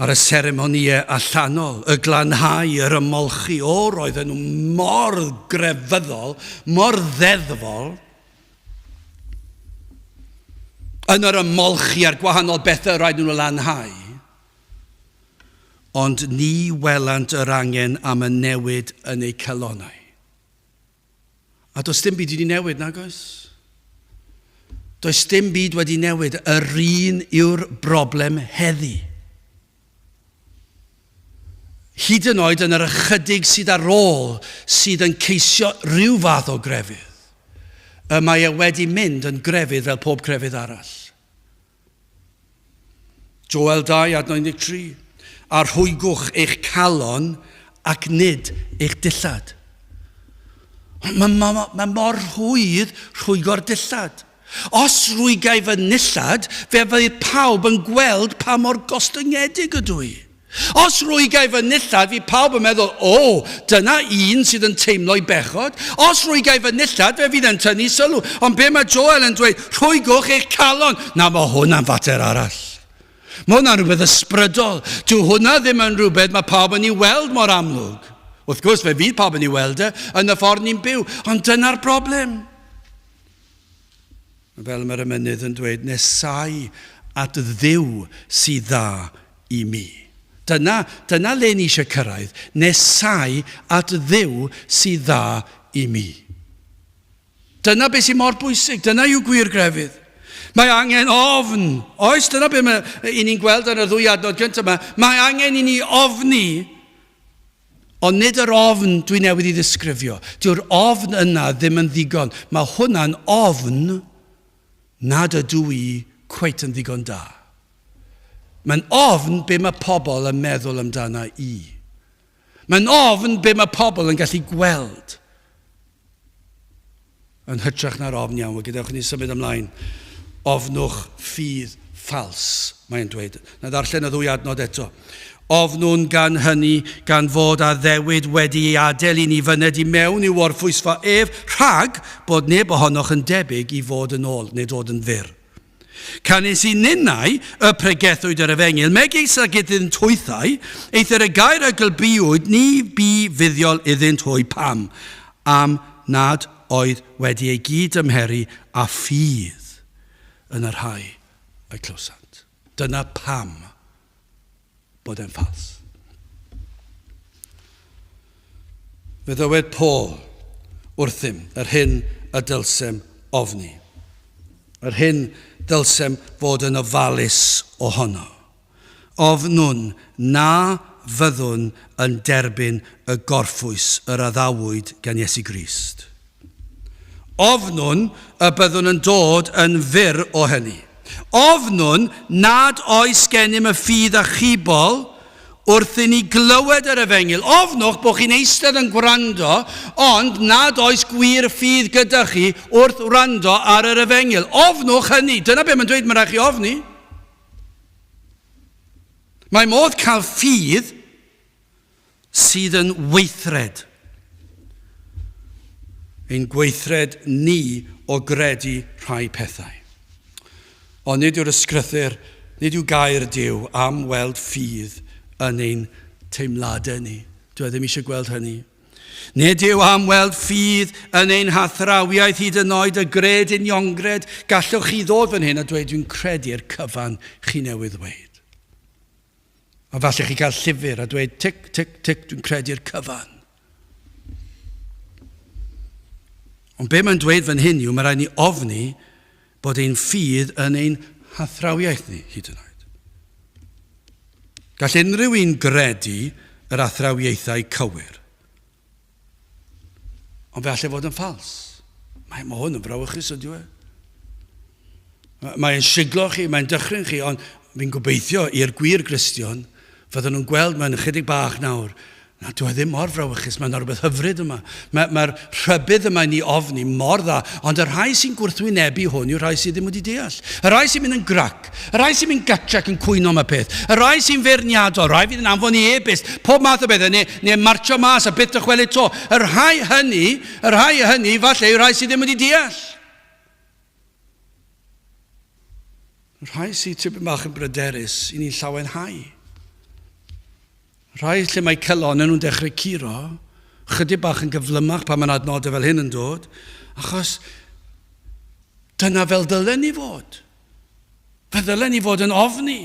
ar y seremonïau allanol, y glanhau, yr ymolchi. O, roedden nhw mor grefyddol, mor ddeddfol yn yr ymolchi a'r gwahanol bethau roedden nhw lanhau. Ond ni welant yr angen am y newid yn eu calonnau. A does dim byd wedi newid, nag oes? Does dim byd wedi newid. Yr un yw'r broblem heddi. Hyd yn oed yn yr ychydig sydd ar ôl sydd yn ceisio rhyw fath o grefydd, y mae e wedi mynd yn grefydd fel pob crefydd arall. Joel 2, adnod 13. A rhwygwch eich calon ac nid eich dillad. Mae, mae, mae mor rhwydd rhwygo'r dillad. Os rwygai fy nillad, fe fydd pawb yn gweld pa mor gostyngedig ydw i. Os rwygai fy nillad, fydd pawb yn meddwl, o, dyna un sydd yn teimlo'i bechod. Os rwygai fy nillad, fe fydd e'n tynnu sylw. Ond be mae Joel yn dweud, rhwygwch eich calon. Na, mae hwnna'n fater arall. Mae hwnna'n rhywbeth ysbrydol. Dyw hwnna ddim yn rhywbeth mae pawb yn ei weld mor amlwg. Wrth gwrs, fe fydd pawb yn ei weld e yn y ffordd ni'n byw, ond dyna'r broblem. Fel mae'r emynydd yn dweud, nesau at Dduw sydd dda i mi. Dyna, dyna le ni eisiau cyrraedd, nesau at Dduw sydd dda i mi. Dyna beth sy'n mor bwysig, dyna yw gwir grefydd. Mae angen ofn. Oes, dyna beth mae, i ni'n gweld yn y ddwy adnod gyntaf yma. Mae angen i ni ofni. Ond nid yr ofn dwi newydd i ddisgrifio. Dyw'r ofn yna ddim yn ddigon. Mae hwnna'n ofn nad ydw i cweit yn ddigon da. Mae'n ofn be mae pobl yn meddwl amdana i. Mae'n ofn be mae pobl yn gallu gweld. Yn hytrach na'r ofn iawn. Wel, gadewch i ni symud ymlaen. Ofnwch ffydd ffals, mae'n dweud. Na ddarllen y ddwy adnod eto. Ofnwn gan hynny, gan fod addewid wedi ei adael i ni fyned i mewn i'w orffwysfa ef, rhag bod neb ohonoch yn debyg i fod yn ôl, neu dod yn fyr. Canys i ninnau y pregethwyd yr efengyl, megis ag iddynt hwythau, eithr y gair a gylbiwyd ni bu fuddiol iddynt hwy pam, am nad oedd wedi ei gyd-ymheru â ffydd yn y rhai a'i clywsant. Dyna pam bod e'n ffals. Fe ddywed Paul wrthym yr hyn y dylsem ofni, yr hyn dylsem fod yn ofalus ohono. Ofnwn na fyddwn yn derbyn y gorffwys yr addawyd gan Iesu Grist. Ofnwn y byddwn yn dod yn fyr o hynny. Ofnwn nad oes gennym y ffydd achubol wrth i ni glywed yr efengyl. Ofnwch bod chi'n eistedd yn gwrando, ond nad oes gwir ffydd gyda chi wrth wrando ar yr efengyl. Ofnwch hynny. Dyna beth mae'n dweud, mae'n rhaid chi ofni. Mae modd cael ffydd sydd yn weithred. Ein gweithred ni o gredu rhai pethau. Ond nid yw'r ysgrythur, nid yw gair Duw am weld ffydd yn ein teimladau ni. Dwi e ddim eisiau gweld hynny. Nid yw am weld ffydd yn ein hathrawiaeth hyd yn oed y gred uniongred. Gallwch chi ddod fan hyn a dweud dwi'n credu'r cyfan chi newydd ddweud. A falle chi cael llyfr a dweud tic, tic, tic, dwi'n credu'r cyfan. Ond be mae'n dweud fan hyn yw, mae rhaid ni ofni bod ein ffydd yn ein hathrawiaeth ni, hyd yn oed. Gall unrhyw un gredu yr athrawiaethau cywir. Ond fe allai fod yn ffals. Mae, mae hwn yn frawychus ydyw e. Mae'n siglo chi, mae'n dychryn chi, ond fi'n gobeithio i'r gwir Gristion, fydden nhw'n gweld mewn ychydig bach nawr, na, dwi e ddim mor frawychus, mae yna rhywbeth hyfryd yma. Mae'r mae rhybudd yma i ni ofni mor dda, ond y rhai sy'n gwrthwynebu hwn yw'r rhai sydd ddim wedi deall. Y rhai sy'n mynd yn grac, Y rhai sy'n mynd gatre ac yn cwyno am y peth. Y rhai sy'n feirniadol, rhai fydd yn anfon i e-byst, pob math o bethau, neu, neu martio mas a byth dychwelyd to. Y rhai hynny, y rhai hynny, falle yw'r rhai sydd ddim wedi deall. Y rhai sydd tipyn bach yn bryderus, i ni'n llawenhau. Rhai lle mae calonnau nhw'n dechrau curo, chydig bach yn gyflymach pan mae'n adnodau fel hyn yn dod, achos dyna fel dylen ni fod. Fe ddylen ni fod yn ofni.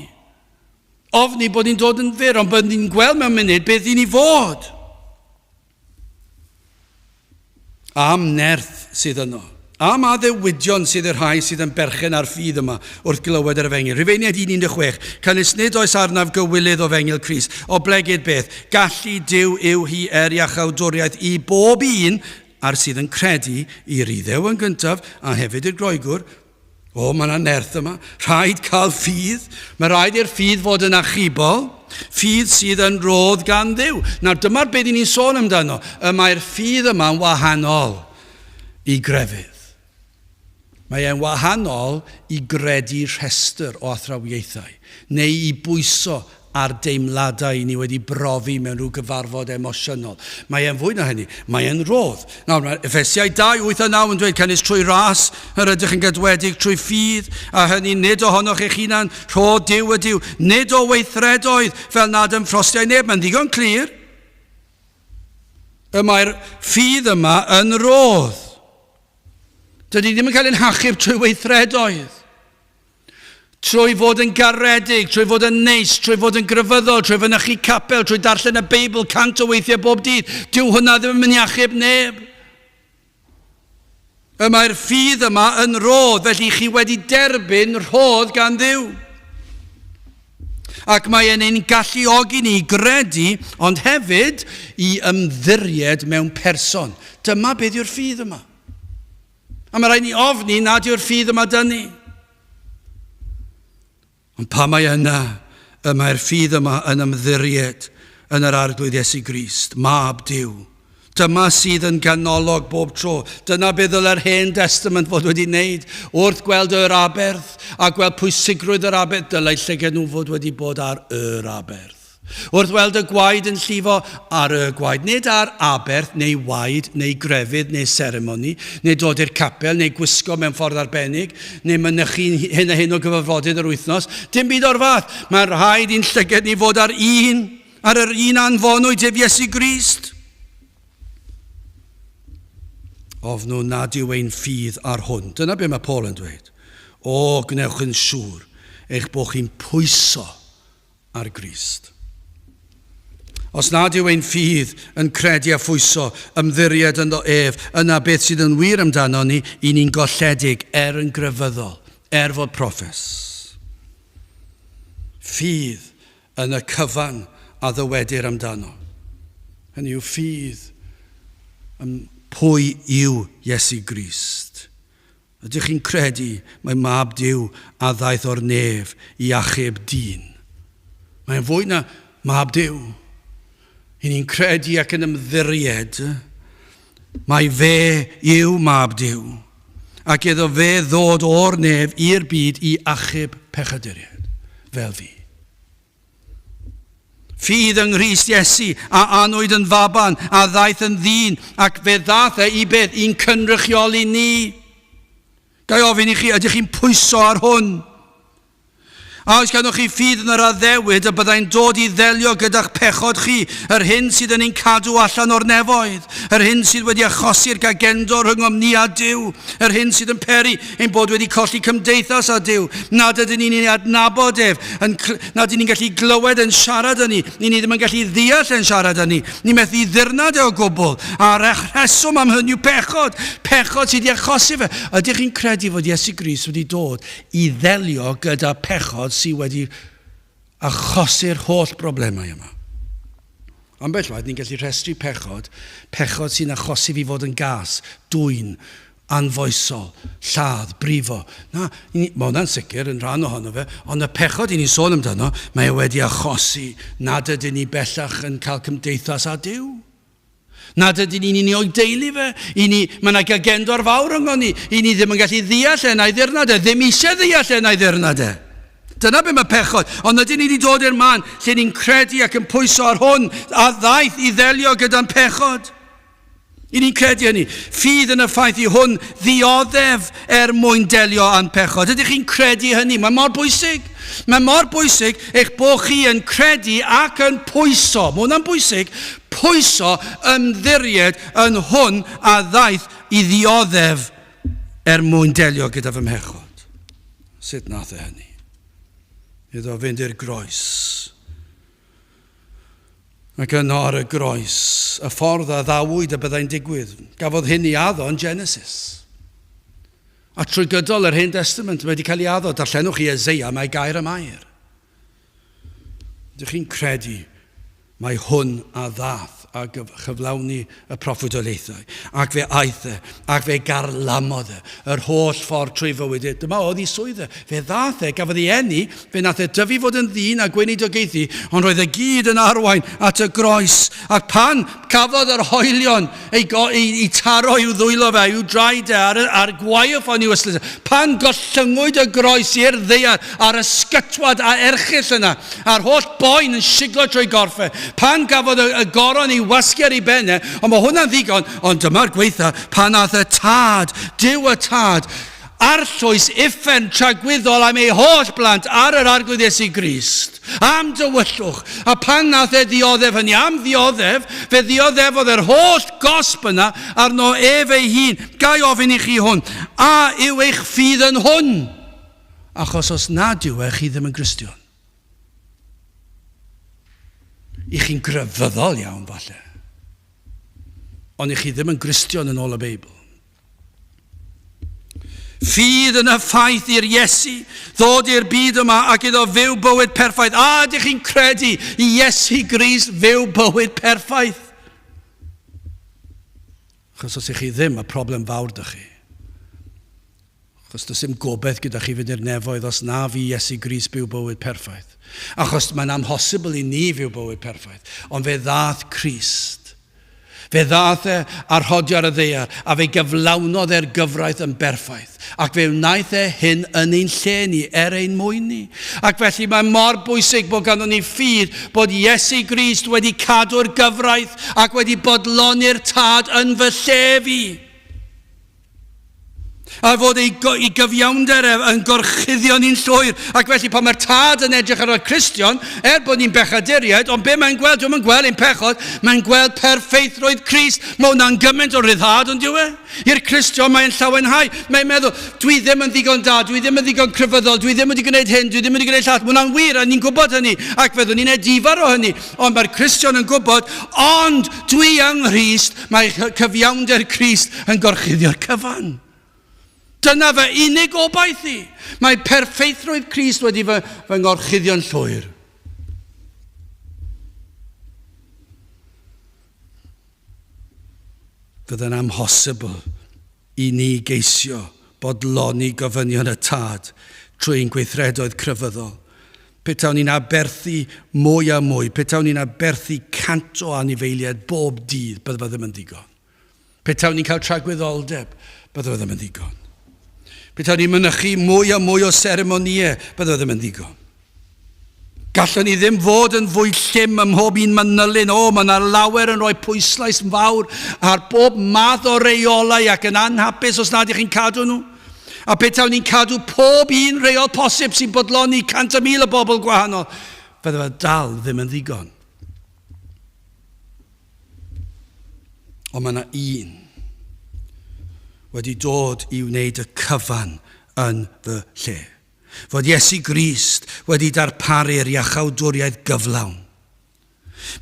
Ofni bod ni'n dod yn fyr, ond bod ni'n gweld mewn munud beth i ni fod. Am nerth sydd yno. Am addewidion sydd i'r rhai sydd yn berchen ar ffydd yma wrth glywed yr efengyl. Rhufeiniaid 1.16. Canys nid oes arnaf gywilydd o fengyl Crist, oblegid beth, gallu Duw yw hi er iachawdwriaeth i bob un a'r sydd yn credu, i'r Iddew yn gyntaf, a hefyd i'r Groegwr. O, mae yna nerth yma. Rhaid cael ffydd. Mae rhaid i'r ffydd fod yn achubol. Ffydd sydd yn rodd gan Dduw. Nawr, dyma'r beth i ni'n sôn amdano. Y mae'r ffydd yma'n wahanol. i grefydd. Mae e'n wahanol i gredu rhestr o athrawiaethau, neu i bwyso ar deimladau ni wedi brofi mewn rhyw gyfarfod emosiynol. Mae e'n fwy na hynny. Mae e'n rodd. Nawr, mae Effesiau 2, 8 a 9 yn dweud, canys trwy ras yr ydych yn gadwedig trwy ffydd, a hynny nid ohonoch eich hunan, rhodd Duw ydyw, nid o weithredoedd, fel nad ymffrostiai neb. Mae'n ddigon clir. Y mae'r ffydd yma yn rodd. Dydy ddim yn cael ein hachub trwy weithredoedd. Trwy fod yn garedig, trwy fod yn neis, trwy fod yn grefyddol, trwy fynychu capel, trwy darllen y Beibl 100 o weithiau bob dydd. Dyw hwnna ddim yn mynd i achub neb. Y mae'r ffydd yma yn rhodd, felly chi wedi derbyn rhodd gan Dduw. Ac mae e'n ein galluogi ni i gredu, ond hefyd i ymddiried mewn person. Dyma beth yw'r ffydd yma. A mae rhaid ni ofni nad yw'r ffydd yma dyn ni. Ond pa mae yna, y mae'r ffydd yma yn ymddiried yn yr Arglwydd Iesu Grist, Mab Duw. Dyma sydd yn ganolog bob tro. Dyna beth ddylai'r Hen Destament fod wedi wneud. Wrth gweld yr aberth a gweld pwysigrwydd yr aberth, dylai llygad nhw fod wedi bod ar yr aberth. Wrth weld y gwaed yn llifo ar y gwaed, nid ar aberth neu waed neu grefydd neu seremoni, neu dod i'r capel neu gwisgo mewn ffordd arbennig, neu mynychu hyn a hyn o gyfarfodydd yr wythnos, dim byd o'r fath. Mae'n rhaid i'n llygad ni fod ar un, ar yr un anfonwyd, sef Iesu Grist. Ofnwn nad yw ein ffydd ar hwn. Dyna be mae Paul yn dweud. O, gwnewch yn siŵr eich bod chi'n pwyso ar Grist. Os nad yw ein ffydd yn credu a phwyso, ymddiried ynddo ef, yna beth sydd yn wir amdano ni, i ni'n golledig er yn grefyddol, er fod proffes. Ffydd yn y cyfan a ddywedir amdano. Hynny yw ffydd ym pwy yw Iesu Grist. Ydych chi'n credu mai Mab Duw a ddaeth o'r nef i achub dyn? Mae'n fwy na Mab Duw. I ni'n credu ac yn ymddiried mai fe yw Mab Duw, ac iddo fe ddod o'r nef i'r byd i achub pechaduriaid, fel fi. Ffydd yng Nghrist Iesu, a anwyd yn faban, a ddaeth yn ddyn, ac fe ddaeth e i beth? I'n cynrychioli ni. Ga i ofyn i chi, ydych chi'n pwyso ar hwn? A oes ganddoch chi ffydd yn yr addewid y byddai'n dod i ddelio gyda'ch pechod chi, yr hyn sydd yn ein cadw allan o'r nefoedd, yr hyn sydd wedi achosi'r gagendor rhyngom ni a Duw, Yr hyn sydd yn peri ein bod wedi colli cymdeithas â Duw, nad ydyn ni'n ei adnabod ef, yn, nad ydyn ni'n gallu glywed yn siarad â ni, ni ni ddim yn gallu ddeall yn siarad â ni, ni methu ddirnad e o gwbl, a'r rheswm am hyn yw pechod, pechod sydd wedi achosi fe. Ydych chi'n credu fod Iesu Grist wedi dod i ddelio gyda pechod sydd wedi achosi'r holl broblemau yma? Ambell waith ni'n gallu rhestru pechod, pechod sy'n achosi fi fod yn gas, dwyn, anfoesol, lladd, brifo. Na, ni, mae hwnna'n sicr yn rhan ohono fe, ond y pechod i ni'n sôn amdano, mae e wedi achosi nad ydyn ni bellach yn cael cymdeithas â Duw. Nad ydyn ni'n un o'i deulu fe. I ni, mae yna gagendor fawr rhyngon ni. I ni ddim yn gallu ddeall e na'i ddirnad e. Ddim eisiau ddeall e na'i ddirnad e. Dyna be mae pechod. Ond ydyn ni wedi dod i'r man lle ni'n credu ac yn pwyso ar hwn a ddaeth i ddelio gyda'n pechod. I ni'n credu hynny. Ffydd yn y ffaith i hwn ddioddef er mwyn delio â'n pechod. Ydych chi'n credu hynny? Mae mor bwysig. Mae mor bwysig eich bod chi yn credu ac yn pwyso. Mae hwnna'n bwysig. Pwyso, ymddiried yn hwn a ddaeth i ddioddef er mwyn delio gyda fy mhechod. Sut nath e hynny? Iddo fynd i'r groes. Ac yno ar y groes, y ffordd a ddawyd y byddai'n digwydd. Gafodd hyn ei addo yn Genesis. A trwy gydol yr Hen Testament mae wedi cael ei addo. Darllenwch chi Eseia, mae gair am air. Ydych chi'n credu Mae hwn a ddath a chyflawni y proffwydoliaethau, ac fe aeth e, ac fe garlamodd e, yr holl ffordd trwy fywyd e. Dyma oedd ei swydd e. Fe ddath e, gafodd ei eni, fe nath e dyfu fod yn ddyn a gweinidogaethu, ond roedd e gyd yn arwain at y groes. Ac pan cafodd yr hoelion ei, ei, ei taro i'w ddwylo fe, i'w draed e, ar, ar gwaywffon i'w ystlys, pan gollyngwyd y groes i'r ddaear ar ysgytwad a erchyll yna, A'r holl boen yn siglo trwy gorff e. Pan gafodd y, y goron ei wasgu ar ei ben e, ond mae hwnna'n ddigon, ond dyma'r gweitha, pan ath y tad, Duw y tad, arllwys uffern tragwyddol am ei holl blant ar yr Arglwydd Iesu Grist, am dywyllwch, a pan nath e ddioddef hynny, am ddioddef, fe ddioddefodd yr holl gosb yna arno ef ei hun. Ga i ofyn i chi hwn, a yw eich ffydd yn hwn? Achos os nad yw e, chi ddim yn Gristion. I chi'n grefyddol iawn, falle. Ond i chi ddim yn Gristion yn ôl y Beibl. Ffydd yn y ffaith i'r Iesu ddod i'r byd yma ac iddo fyw bywyd perffaith. A ydych chi'n credu i Iesu Grist fyw bywyd perffaith? Achos os ych chi ddim, mae problem fawr 'da chi. Achos does dim gobaith gyda chi fynd i'r nefoedd os na fu Iesu Grist byw bywyd perffaith. Achos mae'n amhosibl i ni fyw bywyd perffaith. Ond fe ddaeth Crist. Fe ddaeth e a rhodio ar y ddaear, a fe gyflawnodd e'r gyfraith yn berffaith. Ac fe wnaeth e hyn yn ein lle ni, er ein mwyn ni. Ac felly mae mor bwysig bod ganddo ni ffydd bod Iesu Grist wedi cadw'r gyfraith ac wedi bodloni'r Tad yn fy lle fi. A fod ei, ei gyfiawnder ef yn gorchuddio ni'n llwyr. Ac felly pan mae'r tad yn edrych ar y Cristion, er bod ni'n bechaduriaid, ond be mae'n gweld, dwi'n gweld ein pechod, mae'n gweld perffeithrwydd Crist. Mae hwnna'n gymaint o ryddhad, ond dyw e? I'r Cristion mae'n llawenhau. Mae'n meddwl, dwi ddim yn ddigon da, dwi ddim yn ddigon crefyddol, dwi ddim wedi gwneud hyn, dwi ddim wedi gwneud llall. Mae hwnna'n wir, a ni'n gwybod hynny, ac fyddwn ni'n edifar o hynny. Ond mae'r Cristion yn gwybod, ond dwi yng Nghrist, Mae cyfiawnder Crist yn gorchuddio'r cyfan. Dyna fy unig obaith i. Mae perffeithrwydd Crist wedi fy, fy ngorchuddio'n llwyr. Fydde'n amhosibl i ni geisio bodloni gofynion y Tad trwy ein gweithredoedd crefyddol. Petawn ni'n aberthu mwy a mwy, petawn ni'n aberthu 100 o anifeiliaid bob dydd, bydde fe ddim yn ddigon. Petawn ni'n cael tragwyddoldeb, bydde fe ddim yn ddigon. Petawn ni'n mynychu mwy a mwy o seremonïau, bydde fe ddim yn ddigon. Gallwn ni ddim fod yn fwy llym ym mhob un manylyn. O, mae yna lawer yn rhoi pwyslais fawr ar bob math o reolau ac yn anhapus os nad ych chi'n cadw nhw. A petawn ni'n cadw pob un reol posib sy'n bodloni 100,000 o bobl gwahanol, fydde fe dal ddim yn ddigon. Ond mae yna un wedi dod i wneud y cyfan yn fy lle. Fod Iesu Grist wedi darparu'r iachawdwriaeth gyflawn.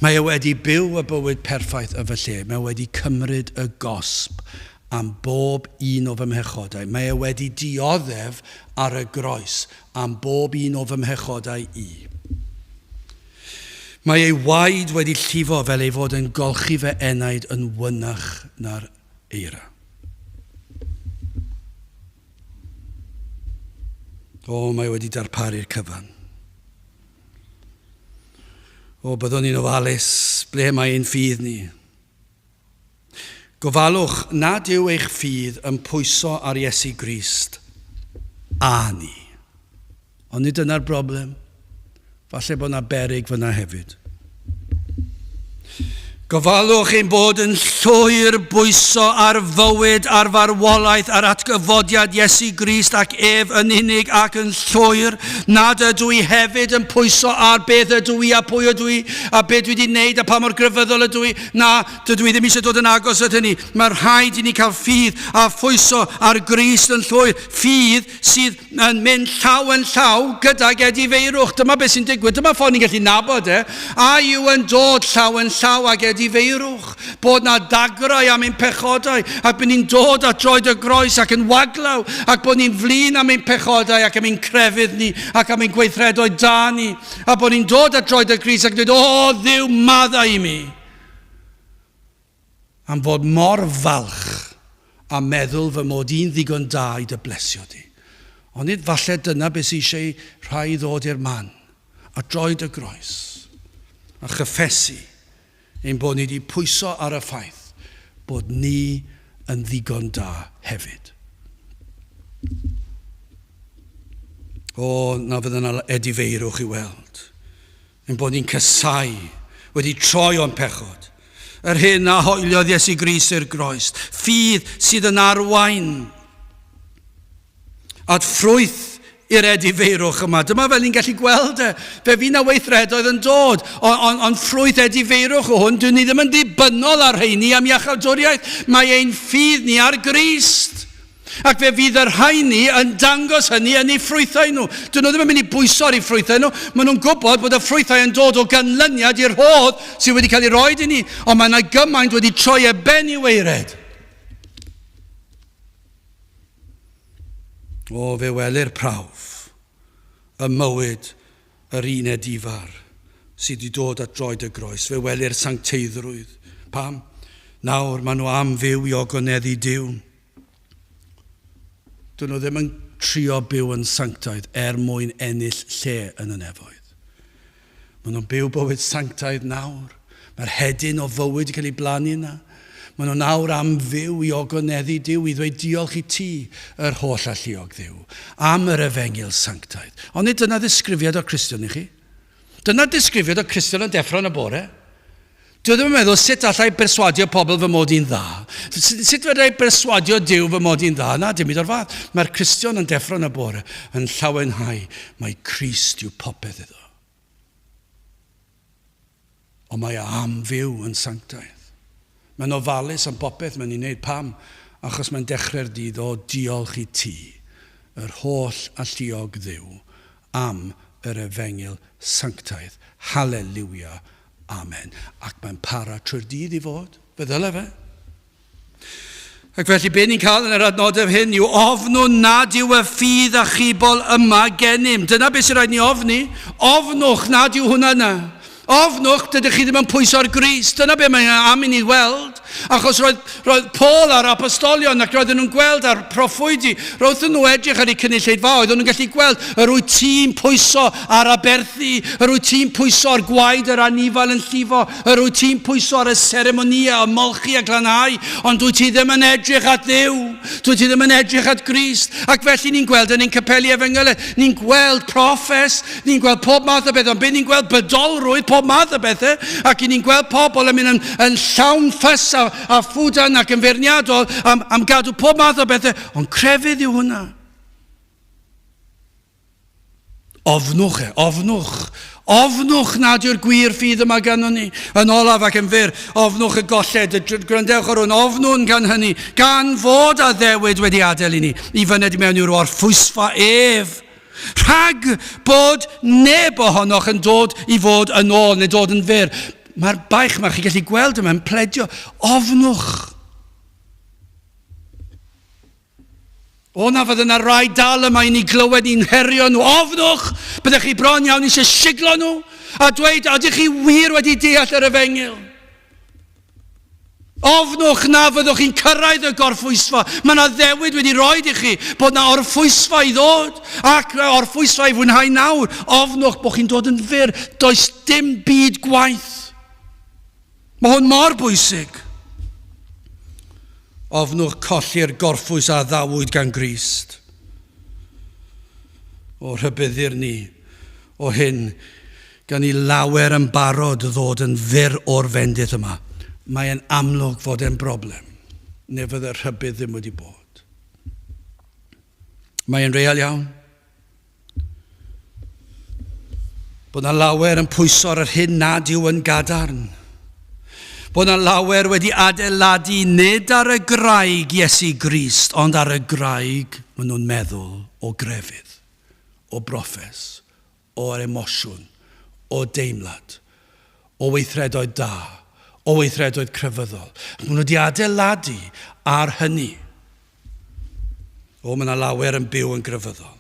Mae e wedi byw y bywyd perffaith yn fy lle. Mae e wedi cymryd y gosb am bob un o fy mhechodau. Mae e wedi dioddef ar y groes am bob un o fy mhechodau i. Mae ei waed wedi llifo fel ei fod yn golchi fy enaid yn wynach na'r eira. O, mae wedi darparu'r cyfan. O, byddwn ni'n ofalus, ble mae ein ffydd ni? Gofalwch nad yw eich ffydd yn pwyso ar Iesu Grist a ni. Ond nid dyna'r broblem. Falle bod 'na beryg fyna hefyd. Gofalwch ein bod yn llwyr bwyso ar fywyd, ar farwolaeth, ar atgyfodiad Iesu Grist ac ef yn unig ac yn llwyr, nad ydw i hefyd yn pwyso ar beth ydw i a pwy ydw i a beth dwi wedi wneud a pa mor grefyddol ydw i. Na, dydw i ddim eisiau dod yn agos at hynny. Mae rhaid i ni cael ffydd a phwyso ar Grist yn llwyr. Ffydd sydd yn mynd llaw yn llaw gydag edifeirwch. Dyma beth sy'n digwydd. Dyma ffordd ni'n gallu nabod e. A yw yn dod llaw yn llaw ag edifeirwch? edifeirwch, bod na dagrau am ein pechodau, ac bod ni'n dod at droed y groes ac yn waglaw, ac bod ni'n flin am ein pechodau ac am ein crefydd ni, ac am ein gweithredoedd da ni, a bod ni'n dod at droed y Grist ac yn dweud, O Dduw, maddau i mi! Am fod mor falch a meddwl fy mod i'n ddigon da i dy blesio di. Onid falle dyna beth sydd eisiau rhai ddod i'r man, at droed y groes, a chyffesu ein bod ni wedi pwyso ar y ffaith bod ni yn ddigon da hefyd. O, na fydda yna edifeirwch i weld. Ein bod ni'n casau, wedi troi o'n pechod. Yr hyn a hoeliodd Iesu Grist i'r groes. Ffydd sydd yn arwain at ffrwyth i'r edifeirwch yma. Dyma fel ni'n gallu gweld e. Fe fi na weithredoedd yn dod, ond on, on ffrwyth edifeirwch o hwn, dyn ni ddim yn ddibynnol ar rheini am iachawdwriaeth. Mae ein ffydd ni ar Grist. Ac fe fydd y rhaini yn dangos hynny yn eu ffrwythau nhw. Dyn nhw ddim yn mynd i bwyso ar eu ffrwythau nhw. Maen nhw'n gwybod bod y ffrwythau yn dod o ganlyniad i'r rhodd sydd wedi cael ei roed i ni. Ond mae yna gymaint wedi troi e ben i waered. O, fe welir prawf ym mywyd yr un edifar sydd wedi dod at droed y groes. Fe welir sancteiddrwydd. Pam? Nawr maen nhw am fyw i ogoneddu Duw. Dyn nhw ddim yn trio byw yn sanctaidd er mwyn ennill lle yn y nefoedd. Maen nhw'n byw bywyd sanctaidd nawr. Mae'r hedyn o fywyd wedi cael ei blannu yna. Maen nhw nawr am fyw i ogoneddu Duw, i ddweud diolch i ti, yr holl alluog Dduw, am yr efengyl sanctaidd. Ond nid dyna ddisgrifiad o'r Cristion i chi. Dyna disgrifiad o Cristion yn deffro yn y bore. Dwi ddim yn meddwl sut allai berswadio pobl fy mod i'n dda. Sut fedra i berswadio Duw fy mod i'n dda? Na, dim byd o'r fath. Mae'r Cristion yn deffro yn y bore yn llawenhau mai Crist yw popeth iddo. Ond mae e am fyw yn sanctaidd. Mae'n ofalus am bopeth mae'n ei wneud. Pam? Achos mae'n dechrau'r dydd o diolch i ti, yr holl alluog Dduw, am yr efengyl sanctaidd. Haleliwia. Amen. Ac mae'n para trwy'r dydd i fod. Fe ddyle fe. Ac felly be ni'n cael yn yr adnodau hyn yw ofnwn nad yw y ffydd achubol yma gennym. Dyna beth sy'n rhaid ni ofni. Ofnwch nad yw hwnna yna. Ofnwch, dydych chi ddim yn pwyso ar Grist. Dyna be mae'n am i ni weld. Achos roedd, roedd Paul a'r apostolion ac roedden nhw'n gweld a'r proffwydi, roedden nhw edrych ar eu cynulleidfaoedd, o'n nhw'n gallu gweld yr wyt ti'n pwyso ar aberthu, yr wyt ti'n pwyso ar gwaed yr anifail yn llifo, yr wyt ti'n pwyso ar y seremonïau, y molchi a glanhau, ond dwyt ti ddim yn edrych at Dduw, dwyt ti ddim yn edrych at Grist. Ac felly ni'n gweld yn ein capeli efengylau, ni'n gweld proffes, Ni'n gweld pob math o bethau, ond be ni'n gweld bydolrwydd pob math o bethau, ac i ni'n gweld pobl yn mynd yn, yn llawn ffys a, a ffwdan ac yn feirniadol am, am gadw pob math o bethau, ond crefydd yw hwnna. Ofnwch e, ofnwch. Ofnwch nad yw'r gwir ffydd yma ganddo ni. Yn olaf ac yn fyr, ofnwch y golled, y gwrandewch ar hwn, ofnwn gan hynny, gan fod addewid wedi adael i ni, i fyned i mewn i'w orffwysfa ef. Rhag bod neb ohonoch yn dod i fod yn ôl neu dod yn fyr. Mae'r baich yma, chi'n gallu gweld yma, yn pledio. Ofnwch. O na fydde yna rai dal yma i ni glywed ni'n herio nhw. Ofnwch! Byddech chi bron iawn eisiau siglo nhw a dweud, ydych chi wir wedi deall yr efengyl? Ofnwch na fyddwch chi'n cyrraedd y gorffwysfa. Mae yna ddewid wedi roed i chi bod yna orffwysfa i ddod ac orffwysfa i fwynhau nawr. Ofnwch bod chi'n dod yn fyr. Does dim byd gwaith. Mae hwn mor bwysig. Ofnwch colli'r gorffwys a addawyd gan Grist. O rhybuddir ni o hyn gan i lawer yn barod ddod yn fyr o'r fendith yma. Mae'n amlwg fod e'n broblem, neu fydde'r rhybudd ddim wedi bod. Mae'n real iawn. Bod yna lawer yn pwyso ar yr hyn nad yw yn gadarn. Bod yna lawer wedi adeiladu nid ar y graig Iesu Grist, ond ar y graig maen nhw'n meddwl o grefydd. o broffes, o'r emosiwn, o deimlad, o weithredoedd da, o weithredoedd crefyddol. Ac maen nhw wedi adeiladu ar hynny. O, mae yna lawer yn byw yn grefyddol.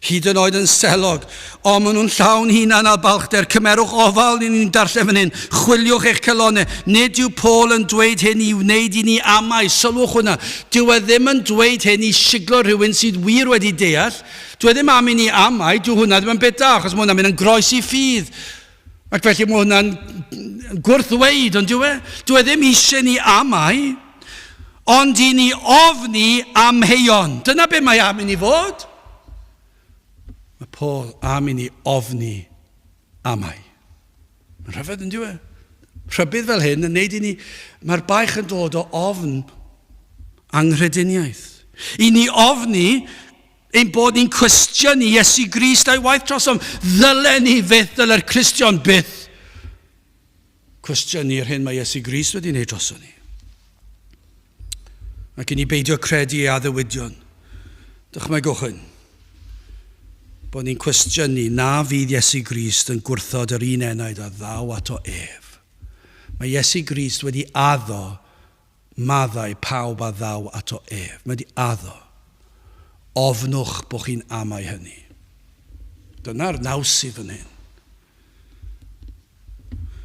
Hyd yn oed yn selog. O, maen nhw'n llawn hunan a balchder. Cymerwch ofal, ni'n darllen fan hyn. Chwiliwch eich calonau. Nid yw Paul yn dweud hyn i wneud i ni amau. Sylwch hwnna. Dyw e ddim yn dweud hyn i siglo rhywun sydd wir wedi deall. Dyw e ddim am i ni amau. Dyw hwnna ddim yn beth da, achos mae hwnna'n mynd yn groes i ffydd. Ac felly mae hwnna'n gwrthddweud, ond dyw e? Dyw e ddim eisiau ni amau, ond i ni ofni amheuon. Dyna be mae am i ni fod. Mae Paul am i ni ofni amau. Mae'n rhyfedd yn dyw e? Rhybudd fel hyn yn neud i ni... Mae'r baich yn dod o ofn anghrediniaeth. I ni ofni Ein bod ni'n cwestiynu Iesu Grist a'i waith drosom. Ddylen ni fyth, dyle'r Cristion byth cwestiynu'r hyn mae Iesu Grist wedi wneud drosom ni. Ac i ni beidio credu ei addewidion. Dychmygwch hyn. Bod ni'n cwestiynu na fydd Iesu Grist yn gwrthod yr un enaid a ddaw ato ef. Mae Iesu Grist wedi addo Maddau pawb a ddaw ato ef. Mae wedi addo. Ofnwch bod chi'n amau hynny. Dyna'r naws sydd fan hyn.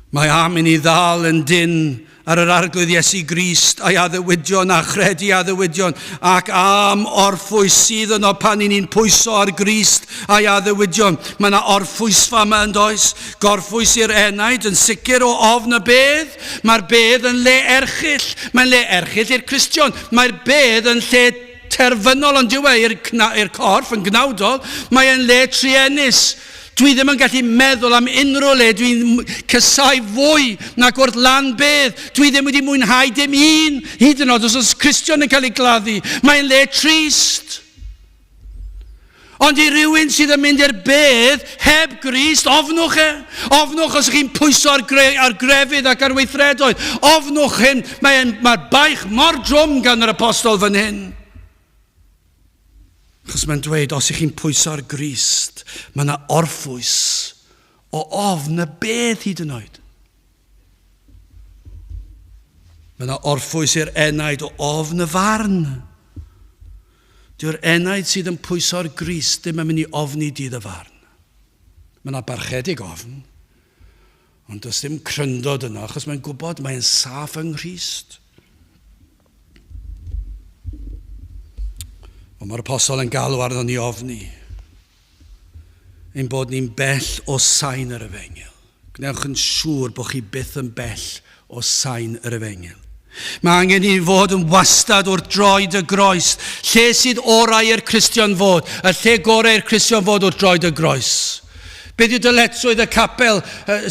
Mae am i ni ddal yn dyn ar yr Arglwydd Iesu Grist a'i addewidion a chredu addewidion ac am orffwys sydd yno pan i ni'n pwyso ar Grist a'i addewidion. Mae yna orffwysfa yma yn does? Gorffwys i'r enaid yn sicr o ofn y bedd. Mae'r bedd yn le erchyll. Mae'n le erchyll i'r Cristion. Mae'r bedd yn lle terfynol ond yw e i'r corff yn gnawdol. Mae e'n le truenus. Dwi ddim yn gallu meddwl am unrhyw le dwi'n cysau fwy nag wrth lan bedd. Dwi ddim wedi mwynhau dim un, hyd yn oed os oes Cristion yn cael ei gladdu. Mae'n le trist. Ond i rywun sydd yn mynd i'r bedd heb Grist, ofnwch e. Ofnwch os ych chi'n pwyso ar, gre, ar grefydd ac ar weithredoedd. Ofnwch hyn. Mae'r mae baich mor drwm gan yr apostol fan hyn. Achos mae'n dweud, os ych chi'n pwyso ar Grist, mae yna orffwys o ofn y bedd hyd yn oed. Mae yna orffwys i'r enaid o ofn y farn. Dyw'r enaid sydd yn pwyso ar Grist ddim yn mynd i ofni dydd y farn. Mae yna barchedig ofn, ond does dim cryndod yno, achos mae'n gwybod mae'n saff yng Nghrist. Ond mae'r apostol yn galw arno ni ofni ein bod ni'n bell o sain yr efengyl. Gwnewch yn siŵr bod chi byth yn bell o sain yr efengyl. Mae angen i ni fod yn wastad wrth droed y groes. Lle sydd orau i'r Cristion fod? Y lle gorau i'r Cristion fod wrth droed y groes. Beth yw dyletswydd y capel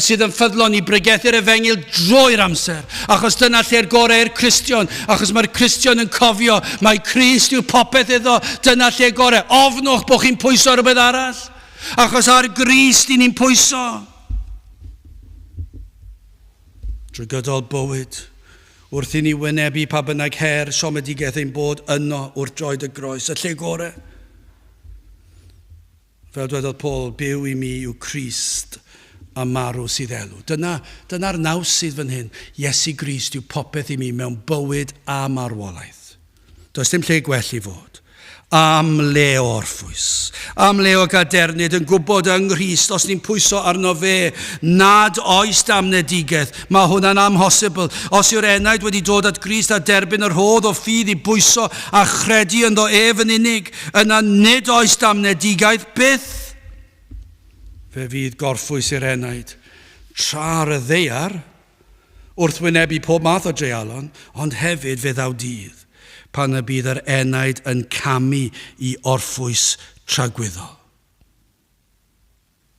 sydd yn ffyddlon i bregethu'r efengyl drwy'r amser? Achos dyna lle'r gorau i'r Cristion. Achos mae'r Cristion yn cofio mai Crist yw popeth iddo. Dyna lle gorau. Ofnwch bod chi'n pwyso ar rhywbeth arall. Achos ar Grist i ni'n pwyso. Drwy gydol bywyd, wrth i ni wynebu pa bynnag her, siomedigaeth ein bod yno wrth droed y groes, y lle gore. Fel dwedodd Paul, byw i mi yw Crist a marw sydd elw. Dyna, dyna'r naws sydd fan hyn. Iesu Grist yw popeth i mi mewn bywyd a marwolaeth. Does dim lle gwell i fod. Am le o orffwys, am le o gadernid, yn gwybod yng Nghrist, os ni'n pwyso arno fe, nad oes damnedigaeth. Mae hwnna'n amhosibl. Os yw'r enaid wedi dod at Grist a derbyn y rhodd o ffydd i bwyso a chredu ynddo ef yn unig, yna nid oes damnedigaeth byth. Fe fydd gorffwys i'r enaid tra ar y ddaear, wrth wynebu pob math o dreialon, ond hefyd fe ddaw dydd pan y bydd yr enaid yn camu i orffwys tragwyddol.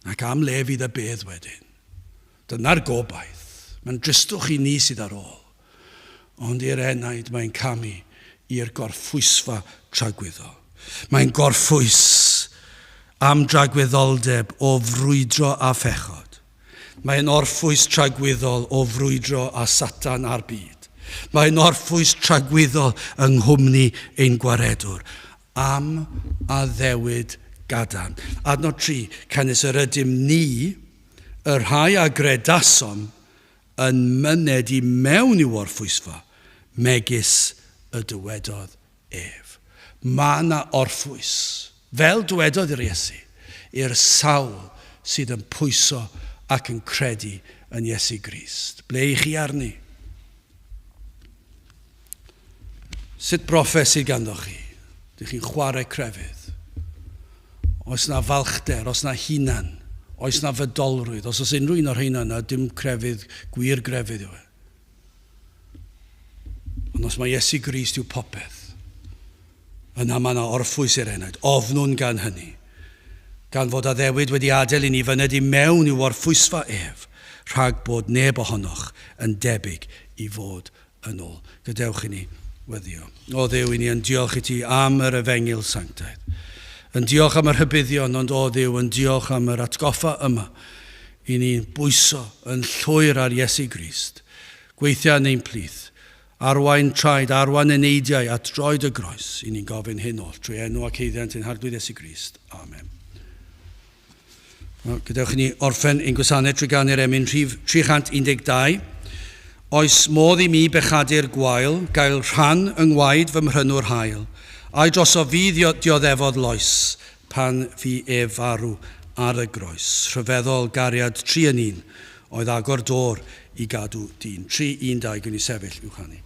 Ac am le fydd y bedd wedyn? Dyna'r gobaith. Mae'n dristwch i ni sydd ar ôl. Ond i'r enaid mae'n camu i'r gorffwysfa tragwyddol. Mae'n gorffwys am dragwyddoldeb o frwydro â phechod. Mae'n orffwys tragwyddol o frwydro â Satan a'r byd. Mae'n orffwys tragwyddol yng nghwmni ein Gwaredwr. Am addewid gadarn. Adnod 3, Canys yr ydym ni, y rhai a gredasom, yn myned i mewn i'w orffwysfa, megis y dywedodd ef. Mae yna orffwys, fel dywedodd yr Iesu, i'r sawl sydd yn pwyso ac yn credu yn Iesu Grist. Ble i chi arni? Sut broffes sydd ganddo chi? Dych chi'n chwarae crefydd? Oes na falchder, oes na hunan, oes na fydolrwydd? Os oes unrhyw un o'r rheina yna, dim crefydd, gwir grefydd yw e. Ond os mae Iesu Grist yw popeth, yna mae yna orffwys i'r enaid. Ofnwn gan hynny, gan fod addewid wedi adael i ni fyned i mewn i'w orffwysfa ef, rhag bod neb ohonoch yn debyg i fod yn ôl. Gadewch i ni weddio. O Dduw, i ni yn diolch i ti am yr efengyl sanctaidd. Yn diolch am y rhybuddion, ond o Dduw, yn diolch am yr atgoffa yma i ni'n bwyso yn llwyr ar Iesu Grist. Gweithia yn ein plith. Arwain traed, arwain eneidiau at droed y groes. I ni'n gofyn hyn oll trwy enw ac haeddiant ein Harglwydd Iesu Grist. Amen. Wel, gadewch i ni orffen ein gwasanaeth trwy ganu'r emyn rhif 312. Oes modd i mi bechadur gwael gael rhan yng ngwaed fy mhrynwr hael, ai droso fi dioddefodd loes pan fu ef farw ar y groes. Rhyfeddol gariad tri yn un oedd agor dôr i gadw dyn. 3, 1, 2, gwn i sefyll i'w chanu.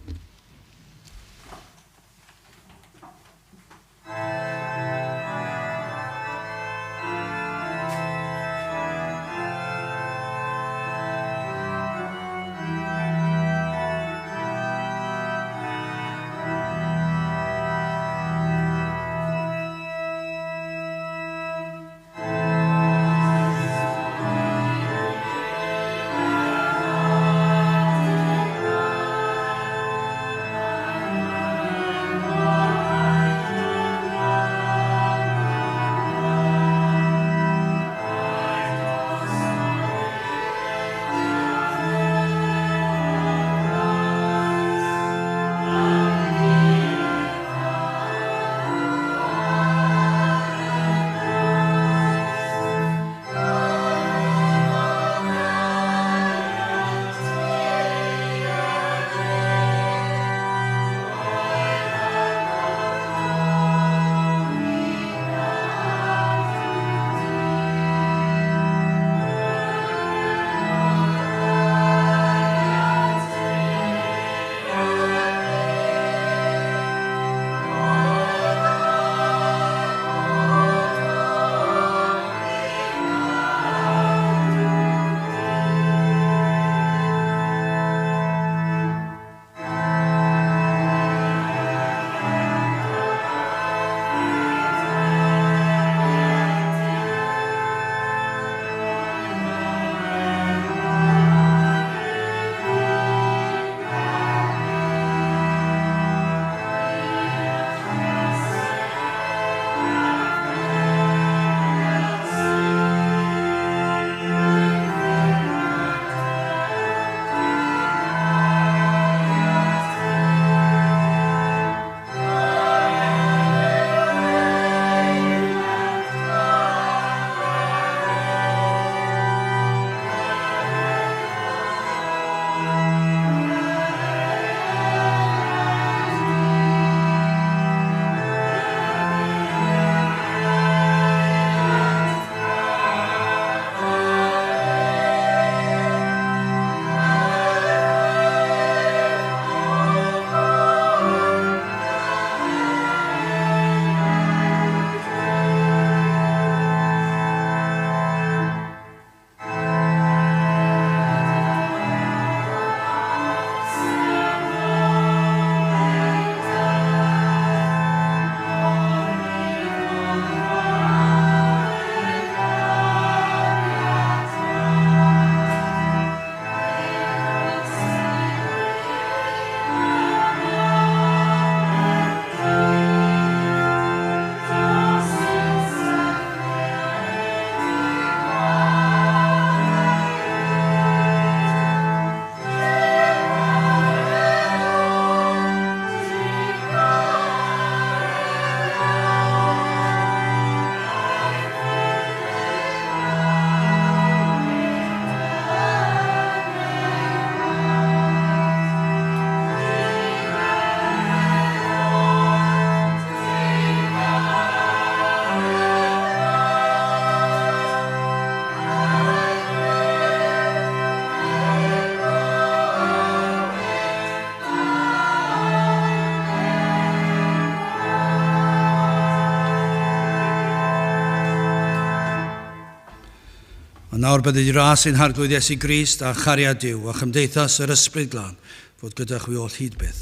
A nawr bydded i ras ein Harglwydd Iesu Grist a chariad Duw a chymdeithas yr Ysbryd Glân fod gyda chwi oll hyd byth.